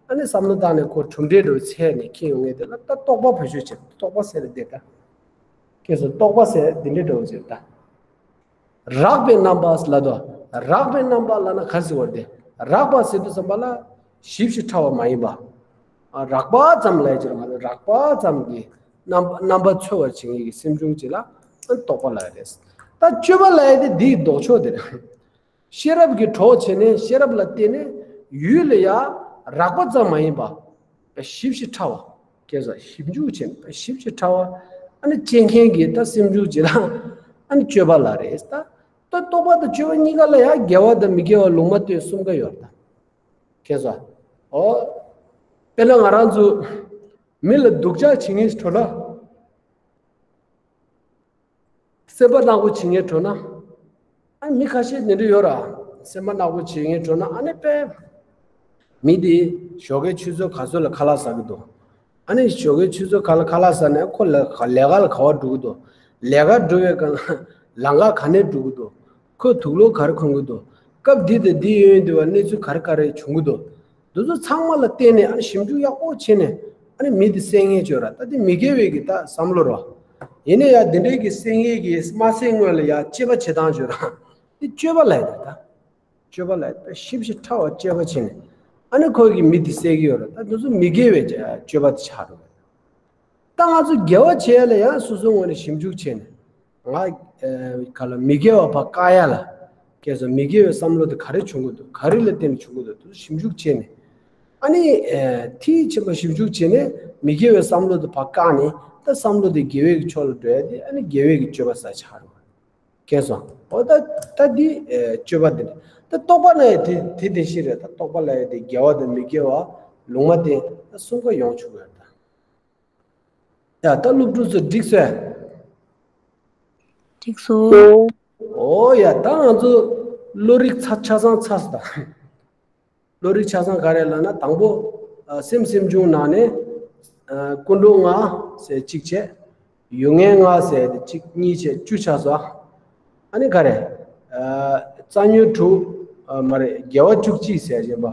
ཨ་ནི་བསམ་བློ་བཏང་ནས་ཁོ་གྲུབ་འབྲས་འདྲ་བོ་འཚོལ་ནས་འཁྱེར་ཡོང་མཁན་དེ་ལ་ད་རྟོག་པ་བེད་སྤྱོད་བྱེད། རྟོག་པ་ཟེར་ནས་བསྡད་ད། ཁྱེད་ཚོ་རྟོག་པ་ཟེར་འདི་འདྲས་འདྲ་བོ་ཟེར་ད། རགས་པའི་རྣམ་པ་ལབ་དོ། རགས་པའི་རྣམ་པ་ལབ་ན་ག་རེ་ཟེར་བ་རེད། རགས་པ་ཟེར་དུས་ཙམ་པ་ལ་ཞིབ་ཞིབ་ཕྲ་བ་མ་ཡིན་པ། ཨ་རགས་པ་ཙམ་ལབ་ཀྱི་རེད་མ་གཏོགས། རགས་པ་ཙམ་གྱི་རྣམ་པ་རྣམ་པ་འཚོལ་བར་བྱེད་མཁན་གྱི་སེམས་བྱུང་ཅིག་ལ་རྟོག་པ་ལབ་ཡ་རེད། ད་དཔྱོད་པ་ལབ་ཡ་དེ་འདིའི་ལྡོག་ཕྱོགས་དེ་རེད། ཤེས་རབ་ཀྱི་གྲོགས་བྱས་ནས། ཤེས་རབ་ལ་བརྟེན་ནས་ཡུལ་ལ་ཡ་རགས་པ་ཙམ་མ་ཡིན་པ། ཞིབ་ཞིབ་ཕྲ་བ། ཁྱེད་ཚོ་ཞིབ་འཇུག་བྱས་ནས་ཞིབ་ཞིབ་ཕྲ་བ། ཨ་ནི་དཔྱད་མཁན་གྱི་ད་སེམས་བྱུང་ཅིག་ལ་ཨ་ནི་དཔྱོད་པ་ལབ་རེད་ད། ད་རྟོག་པ་དང་དཔྱོད་པ་གཉིས་ཀ་ལ་ཡང་དགེ་བ་དང་མི་དགེ་བ་ལུང་མ་བསྟན་གསུམ་ཀ་ཡོད་རེད་ད། ཁྱེད་ཚོ། ཨོ། དཔེར་ན་ང་རང་ཚོ་མི་ལ་སྡུག་ཅག་བྱེད་མཁན་ཞིག་འགྲོ་ན། སེམས་པ་ནག་པོ་བྱེད་མཁན་འགྲོ་ན། ཨ་མི་ཁ་ཤས་དེ་འདྲ་ཡོད་ར། སེམས་པ་ནག་པོ་བྱེད་མཁན་འགྲོ་ན། ཨ་ནི་དཔེ། མི་དེ་ཞོགས་ཀའི་ཆུ་ཚོད་ག་ཚོད་ལ་ཁ་ལག་ཟ་གི་འདུག་ཨ་ནི་ཞོགས་ཀའི་ཆུ་ཚོད་ག་ལ་ཁ་ལག་ཟ་ནས་ཁོ་ལ་ལས་ཀ་ལ་ག་པར་འགྲོ་གི་འདུག་ལས་ཀ་འགྲོ་བའི་སྒང་ལ་ལམ་ཁ་ག་ནས་འགྲོ་གི་འདུག་ཁོས་དུག་ལོག་ག་རེ་འཁོར་གི་འདུག་སྐབས་འདི་དང་འདི་ཡོང་དུས་བ་གནས་ཚུལ་ག་རེ་ག་རེ་བྱུང་གི་འདུག་འདི་ཚོ་ཚང་མ་ལ་བརྟེན་ནས། ཨ་ནི་ཞིབ་འཇུག་ཡག་པོ་བྱས་ནས། ཨ་ནི་མི་དེ་བསད་མཁན་བྱོས་ར། ད་དེ་མི་དགེ་བའི་གི་ད་བསམ་བློ་ར། ཡིན་ན་ཡང་འདི་འདྲའི་གི་བསད་མཁན་གི་མ་བསད་སྔོན་ལ་ཡང་དཔྱད་པ་བྱེད་སྟངས་བྱོས་ར། དེ་དཔྱོད་པ་ལབ་ཡ་རེད་ད། དཔྱོད་པ་ལབ་ཡ་ད། ཞིབ་ཞིབ་ཕྲ་བ་དཔྱད་པ་བྱས་ནས། ཨ་ནི་ཁོ་གི་མི་དེ་བསད་ཀྱི་ཡོད་ར། ད་འདི་ཚོ་མི་དགེ་བའི་དཔྱོད་པ་དེ་ཆགས་འགྲོ་གི་རེད། ད་ང་ཚོ་དགེ་བ་བྱེད་ཡ་ལ་ཡང་སོ་སོའི་ངོས་ནས་ཞིབ་འཇུག་བྱས་ནས། ང་ཨ་ག་ལ་མི་དགེ་བ་ཕར་བཀག་ཡ་ལ། སྐྱེས་སོ། མི་དགེ་བའི་བསམ་བློ་དེ་ག་རེ་བྱུང་གི་འདུག་ག་རེ་ལ་བརྟེན་ནས་བྱུང་གི་འདུག་དེ་ཞིབ་འཇུག་བྱས་ནས། ཨ་ནི། ཨེ། མཐིལ་ཕྱིན་པ་ཞིབ་འཇུག་བྱས་ནས་མི་དགེ་བའི་བསམ་བློ་དེ་ཕར་བཀག་ནས། ད་བསམ་བློ་དེ་དགེ་བའི་གི་ཕྱོགས་ལ་འགྲོ་ཡ་དེ། ཨ་ནི་དགེ་བའི་གི་སྤྱོད་པ་ཟེར་ཆགས་རེད། མཁྱེན་སོང་། འོ་ད། ད་འདི། ཨེ། སྤྱོད་པ་འདི་རེད། ད་རྟོག་པ་ལ་ཡང་དེ་དེ་དེ་བཞིན་རེད། ད་རྟོག་པ་ལ་ཡང་དེ་དགེ་བ་དང་མི་དགེ་བ། ལུང་མ་བསྟན། ད་གསུམ་ཀ་ཡོང་ཆོག་གི་རེད་ད། ཡ། ད་སློབ་ཕྲུག་ཚོ་འགྲིག་སོང་། འགྲིག་སོང་། འོ་ཡ། ད་ང་ཚོ་བློ་རིག་ཚ་ཆ་ཚང་ཚར་སོང་ད། བློ་རིག་ཆ་ཚང་ག་རེ་ལབ་ན། དང་པོ། ཨ། སེམས་སེམས་བྱུང་ནང་ནས། ཨ། ཀུན་འགྲོ་ལྔ་ཟེར་གཅིག་བྱས། ཡུལ་ངེས་ལྔ་ཟེར་དེ་གཅིག་གཉིས་བྱས་བཅུ་ཆགས་སོང་། ཨ་ནི་ག་རེ། ཨ། རྩ་ཉོན་དྲུག་ཨ། མ་རེད། དགེ་བ་བཅུ་གཅིག་ཟེར་བཞིན་པ།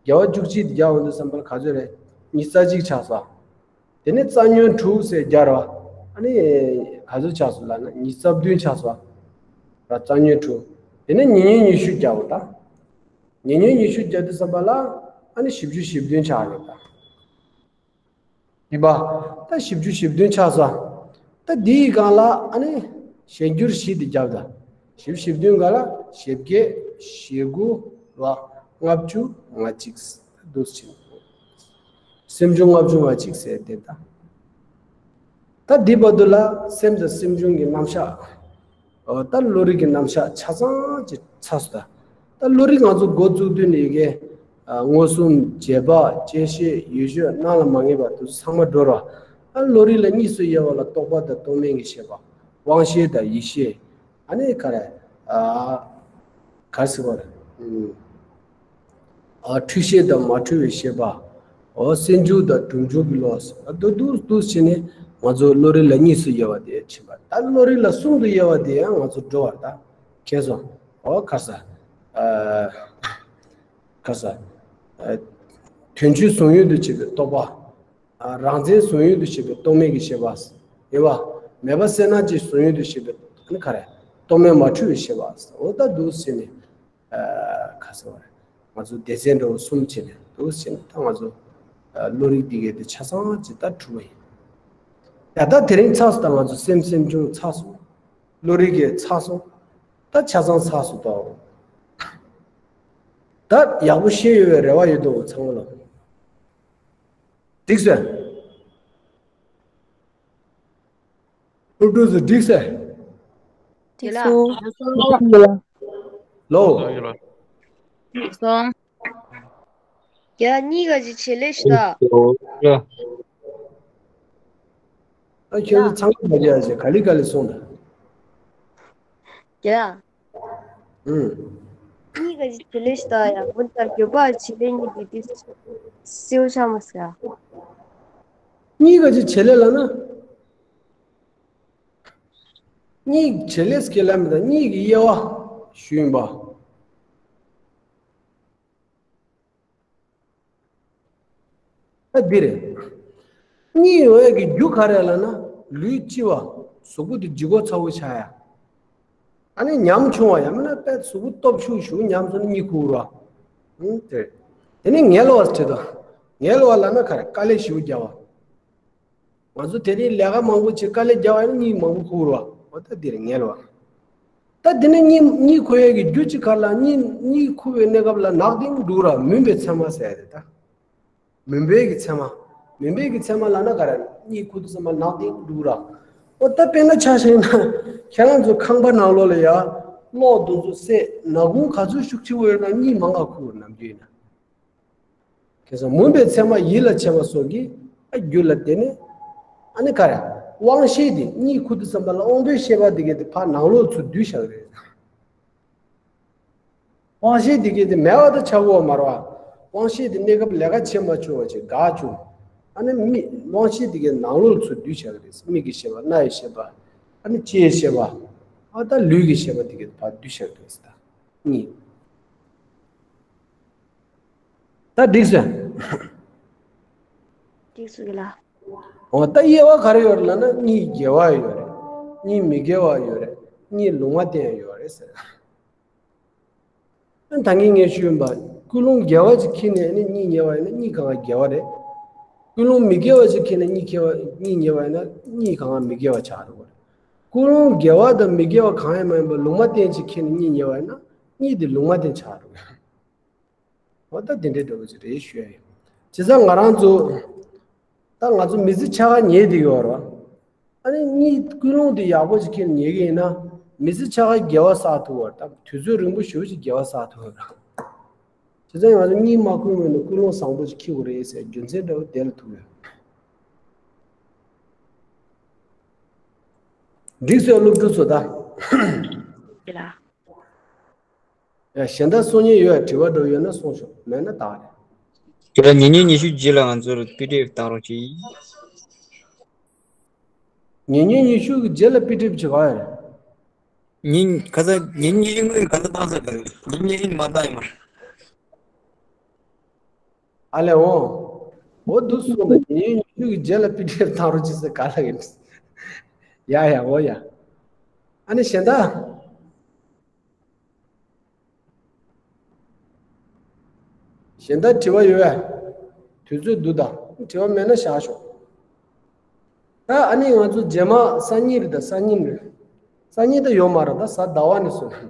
དགེ་བ་བཅུ་གཅིག་དེ་རྒྱག་འོང་དུས་ཙམ་པ་ལ་ག་ཚོད་རེད། ཉི་ཤུ་རྩ་གཅིག་ཆགས་སོང་། དེ་ནས་རྩ་ཉོན་དྲུག་ཟེར་རྒྱག་རོགས། ཨ་ནི་ག་ཚོད་ཆགས་སོང་ལབ་ན། ཉི་ཤུ་རྩ་བདུན་ཆགས་སོང་། ར། རྩ་ཉོན་དྲུག་དེ་ནས་ཉེ་ཉོན་ཉི་ཤུ་རྒྱག་འོ་ད། ཉེ་ཉོན་ཉི་ཤུ་རྒྱག་དུས་ཙམ་པ་ལ། ཨ་ནི་བཞི་བཅུ་ཞེ་བདུན་ཆགས་རེད་ད། ཡིན་པ། ད་བཞི་བཅུ་ཞེ་བདུན་ཆགས་སོང་། ད་འདིའི་སྒང་ལ། ཨ་ནི་གཞན་འགྱུར་བཞི་དེ་རྒྱབ་ད། བཞི་བཅུ་ཞེ་བདུན་སྒང་ལ་ཞེ་བརྒྱད། ཞེ་དགུ། ར། ལྔ་བཅུ། ང་གཅིག་འདུག་ཕྱིན། སེམས་བྱུང་ལྔ་བཅུ་ང་གཅིག་ཟེར་དེ་ད། ད་འདི་བར་དུ་ལ་སེམས་དང་སེམས་བྱུང་གི་རྣམ་གཞག་འོ། ད་བློ་རིག་གི་རྣམ་གཞག་ཆ་ཚང་ཅིག་ཚར་སོང་ད། ད་བློ་རིག་ང་ཚོ་འགོ་བཙུགས་དུས་ནས་ཀྱི། ཨ། མངོན་སུམ། རྗེས་དཔག། བཅད་ཤེས། ཡུལ་ཤེས། སྣང་ལ་མ་ངེས་པ་དེ་ཚང་མ་འགྲོ་རོགས། ཨ། བློ་རིག་ལ་གཉིས་སུ་དབྱེ་བ་ལ་རྟོག་པ་དང་རྟོག་མེད་ཀྱི་ཤེས་པ། དབང་ཤེས་དང་ཡིད་ཤེས། ཨ་ནི་ག་རེ། ཨ། ག་ཟེར་བ་རེད། ཨ། འཁྲུལ་ཤེས་དང་མ་འཁྲུལ་བའི་ཤེས་པ། འོ། སེམས་བྱུང་དང་སྒྲིབ་བྱུང་གི་ལོགས་སུ། ཨ། འདུག་འདུག་འདུག་བྱས་ནས་ང་ཚོ་བློ་རིག་ལ་གཉིས་སུ་དབྱེ་བ་དེ་ཕྱིན་པ། ད་བློ་རིག་ལ་གསུམ་དུ་དབྱེ་བ་དེ་ཡང་ང་ཚོ་འགྲོ་བར་ད་མཁྱེན་སོང་། འོ། ག་ཟེར། ཨ། ག་ཟེར། ཨ། དོན་སྤྱི་བཟུང་ཡུལ་དུ་བྱེད་པའི་རྟོག་པ། ཨ། རང་མཚན་བཟུང་ཡུལ་དུ་བྱེད་པའི་རྟོག་མེད་ཀྱི་ཤེས་པ། ཡིན་པ། མེད་པ་སེར་སྣ་གཅིག་བཟུང་ཡུལ་དུ་བྱེད་པའི། ཨ་ནི་ག་རེ། རྟོག་མེད་མ་འཁྲུལ་བའི་ཤེས་པ། འོ། ད་འདུག་ཟེར་ནས། ཨ། ག་ཟེར་བ་རེད། ང་ཚོ་སྡེ་ཚན་འདྲ་བོ་གསུམ་བྱས་ནས་འདུག་ཟེར་ནས། ད་ང་ཚོ། ཨ། བློ་རིག་འདི་གའི་དེ་ཆ་ཚང་ཅིག་ད་གྲུབ་པ་ཡིན། ཡ། ད་དེ་རིང་ཚར་སོང་ད། ང་ཚོ་སེམས་སེམས་བྱུང་ཚར་སོང་། བློ་རིག་གི་ཚར་སོང་། ད་ཆ་ཚང་ཚར་སོང་ད། ད་ཡག་པོ་ཤེས་ཡོད་པའི་རེ་བ་ཡོད་དོ། ཚང་མ་ལ། འགྲིག་སོང་། སློབ་ཕྲུག་ཚོ་འགྲིག་སོང་། དེ་ལ། ལོ། སོང་། ཡ། གཉིས་ཀ་ཅིག་བྱེད་ལས་ཤི་ད། ཡ། ཨ། ཁྱོད་ཚོ་ཚང་མ་བརྒྱ་ཆ་ག་ལེ་ག་ལེ་སོང་ད། ཡ། ཨུམ། གཉིས་ཀ་ཅིག་བྱེད་ལས་ཤི་ད། ཡ། འོ་ད་འགྱོད་པ་བྱེད་ལས་གཉིས་དེ་དེ་སེའུ་ཆ་མ་ཟེར། གཉིས་ཀ་ཅིག་བྱེད་ལས་ལབ་ན། གཉིས་བྱེད་ལས་སྐྱེ་ལ་མི་དང་། གཉིས་ཀྱི་དབྱེ་བ་ཞུས་ཡིན་པ། ད་འདི་རེད། གཉིད་ཡོང་ཡས་ཀྱི་རྒྱུ་ག་རེ་ལབ་ན། ལུས་ལྕི་བ། གཟུགས་པོ་དེ་ལྗིད་ཁོག་ཚ་བོ་ཆགས་ཡ། ཨ་ནི་ཉམ་ཆུང་བ། ཡང་མིན་ན་དཔེ་གཟུགས་པོ་སྟོབས་ཤུགས་ཞུགས་ཉམས་སོང་ན་གཉིད་ཁུག་ར། ཨང་། དེ་རེད། དེ་ནས་ངལ་བ་ཟེར་དོ། ངལ་བ་ལབ་ན་ག་རེ། དཀའ་ལས་ཞེ་པོ་རྒྱག་པ། ང་ཚོ་དེ་རིང་ལས་ཀ་མང་པོ་བྱས། དཀའ་ལས་རྒྱག་པ་ཡིན་ན་གཉིད་མང་པོ་ཁུག་ར། འོ་ད་འདི་རེད། ངལ་བ། ད་དེ་ནས་གཉིད་གཉིད་ཁུག་ཡས་ཀྱི་རྒྱུ་ཅིག་ག་རེ་ལབ། གཉིད་གཉིད་ཁུག་པའི་གནས་སྐབས་ལ་ནག་ཏིང་འདུག་ར། མུན་པའི་མཚན་མ་ཟེར་ཡ་རེད་ད། མུན་པའི་གི་མཚན་མ། མུན་པའི་གི་མཚན་མ་ལབ་ན་ག་རེ། གཉིད་ཁུག་དུས་ཙམ་པ་ནག་ཏིང་འདུག་ར། འོ་ད་དཔེར་ན་ཆ་བཞག་ན། ཁྱེད་རང་ཚོ་ཁང་པ་ནང་ལོགས་ལ་ཡ། གློག་དེ་ཚོ་སད། ནག་ཁུང་ག་ཚོད་ཤུགས་ཆེ་བོ་ཡོད་ན་གཉིད་མང་ག་ཁུག་ར། ནམ་རྒྱུན་ཡིན་ན། ཁྱེད་ཚོ་མུན་པའི་མཚན་མ་ཡིད་ལ་བྱེད་པ་སོགས་ཀྱི། ཨ། རྒྱུ་ལ་བརྟེན་ནས། ཨ་ནི་ག་རེ། དབང་ཤེས་དེ་གཉིད་ཁུག་དུས་ཙམ་པ་ལ་དབང་པོའི་ཤེས་པ་དེ་གས་དེ་ཕར་ནང་ལོགས་ཚུར་བསྡུས་བཞག་རེད། དབང་ཤེས་དེ་གས་དེ་མེད་པ་དང་ཆགས་ཡོད་མ་རེད་པ། དབང་ཤེས་དེ་གནས་སྐབས་ལས་ཀ་བྱེད་མ་ཆོག་པ་ཅིག་འགག་བྱུང་། ཨ་ནི་མིག། དབང་ཤེས་དེ་གས་ནང་ལོགས་ཚུར་བསྡུས་བཞག་རེད། མིག་གི་ཤེས་པ། རྣ་ཡི་ཤེས་པ། ཨ་ནི་ལྕེའི་ཤེས་པ། ཨ། ད་ལུས་ཀྱི་ཤེས་པ་དེ་གས་ཕར་བསྡུས་བཞག་རེད་ད། གཉིད། ད་འགྲིག་སོང་། འགྲིག་སོང་གི་ལ། འོ། ད་དབྱེ་བ་ག་རེ་ཡོད་རེད་ལབ་ན། གཉིད་དགེ་བ་ཡོད་རེད། གཉིད་མི་དགེ་བ་ཡོད་རེད། གཉིད་ལུང་མ་བསྟན་ཡོད་རེད་ཟེར། ཨ། ད་གིན་ངས་ཞུས་ཡིན་པ། ཀུན་སློང་དགེ་བ་ཅིག་འཁྱེར་ནས་ནི་གཉིད་ཉལ་བ་ཡིན་ན་གཉིད་གང་ག་དགེ་བ་རེད། ཀུན་སློང་མི་དགེ་བ་ཅིག་འཁྱེར་ནས་གཉིད་ཁེ་བ། གཉིད་ཉལ་བ་ཡིན་ན་གཉིད་གང་ག་མི་དགེ་བ་ཆགས་འགྲོ་གི་རེད། ཀུན་སློང་དགེ་བ་དང་མི་དགེ་བ་གང་ཡང་མ་ཡིན་པ་ལུང་མ་བསྟན་ཅིག་འཁྱེར་ནས་གཉིད་ཉལ་བ་ཡིན་ན། གཉིད་དེ་ལུང་མ་བསྟན་ཆགས་འགྲོ་གི། འོ་ད་དེ་འདྲའི་འདྲ་བོ་ཅིག་རེད་ཞུ་ཡ་ཡིན། བྱས་ཙང་ང་རང་ཚོ་ད་ང་ཚོ་མི་ཚེ་ཕྱེད་ཀ་ཉལ་བསྡད་ཡོད་རེད་བ། ཨ་ནི་གཉིད་ཀུན་སློང་དེ་ཡག་པོ་ཅིག་ཁྱེར་ཉལ་གི་ཡིན་ན། མི་ཚེ་ཕྱེད་ཀ་དགེ་བ་བསགས་ཐུབ་པ་དང་དུས་ཚོད་རིང་པོ་ཞེ་པོ་ཅིག་དགེ་བ་བསགས་ཐུབ་པ་རེད། བྱས་ཙང་ང་ཚོ་གཉིད་མ་ཁུག་སྔོན་ནས་ཀུན་སློང་བཟང་པོ་ཅིག་འཁྱེར་དགོས་རེད་ཟེར་རྒྱུ་མཚན་འདྲ་བོ་དེ་ལ་ཐུག་ཡོད། འགྲིག་སོང་། སློབ་ཕྲུག་ཚོ་ད། ཡིན་ལ། ཡ་གཞན་དག་གསུང་མཁན་ཡོད། དྲི་བ་འདྲ་བོ་ཡོད་ན་གསུངས་ཤོག་མེད་ན་ད་རེད། ཁྱེད་རང་ཉིན་ཉིན་ཉི་ཤུ་རྗེས་ལ་ང་ཚོར་པི་ཌི་ཨེཕ་བཏང་རོགས་གྱིས། ཉིན་ཉིན་ཉི་ཤུ་གི་རྗེས་ལ་པི་ཌི་ཨེཕ་བྱེད་ག་ཡོད་རེད། ཉིན་ག་ཚ་ཉིན་ཉི་ཤུ་སྔོན་ག་ཚ་བཏང་ས་ག་རེད། ཉིན་ཉི་ཤུ་མ་བཏང་ཡིན་མ་རེད། ཨ་ལས་འོ། འོ་འདུག་སོང་ན་ཉིན་ཉི་ཤུ་གི་རྗེས་ལ་པི་ཌི་ཨེཕ་བཏང་རོགས་གྱིས་ཟེར་ག་ལ་ཡིན། ཡ་ཡ་འོ་ཡ། ཨ་ནི་གཞན་དག་གཞན་དག་དྲི་བ་ཡོད་པས། དུས་ཚོད་འདུག་ད། དྲི་བ་མེད་ན་བཞག་ཤོག་ད་ཨ་ནི་ང་ཚོ་རྗེས་མ་སང་ཉིན་རེད་ད། སང་ཉིན་རེད། སང་ཉིན་ད་ཡོད་མ་རེད་ད། གཟའ་ཟླ་བ་ནས་བཟུང་ནས།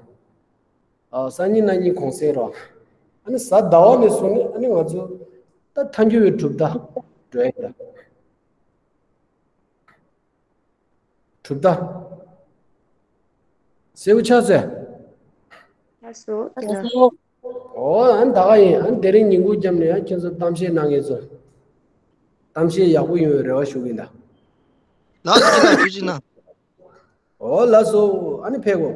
ཨ་སང་ཉིན་གནངས་ཉིན་གུང་སེང་རེད། ཨ་ནི་གཟའ་ཟླ་བ་ནས་བཟུང་ནས་ཨ་ནི་ང་ཚོ་ད་མཐའ་འཁྱོལ་བའི་གྲུབ་མཐའ་འགྲོ་ཡ་ཡིན་ད། གྲུབ་མཐའ། གསལ་པོ་ཆགས་ཚེ། ལགས་སོ། ཨོ་ཨ་ནི་ད་ག་ཡིན། ཨ་ནི་དེ་རིང་ཉིན་གུང་རྒྱབ་ནས་ཡང་ཁྱེད་ཚོ་གཏམ་བཤད་གནང་མཁན་ཚོ། གཏམ་བཤད་ཡག་པོ་ཡོང་བའི་རེ་བ་ཞུ་གི་ཡིན་ད། ལགས་སོ། ཅི་ན་ཅི་ཅི་ན། ཨོ་ལགས་སོ། ཨ་ནི་ཕེབས་གོ།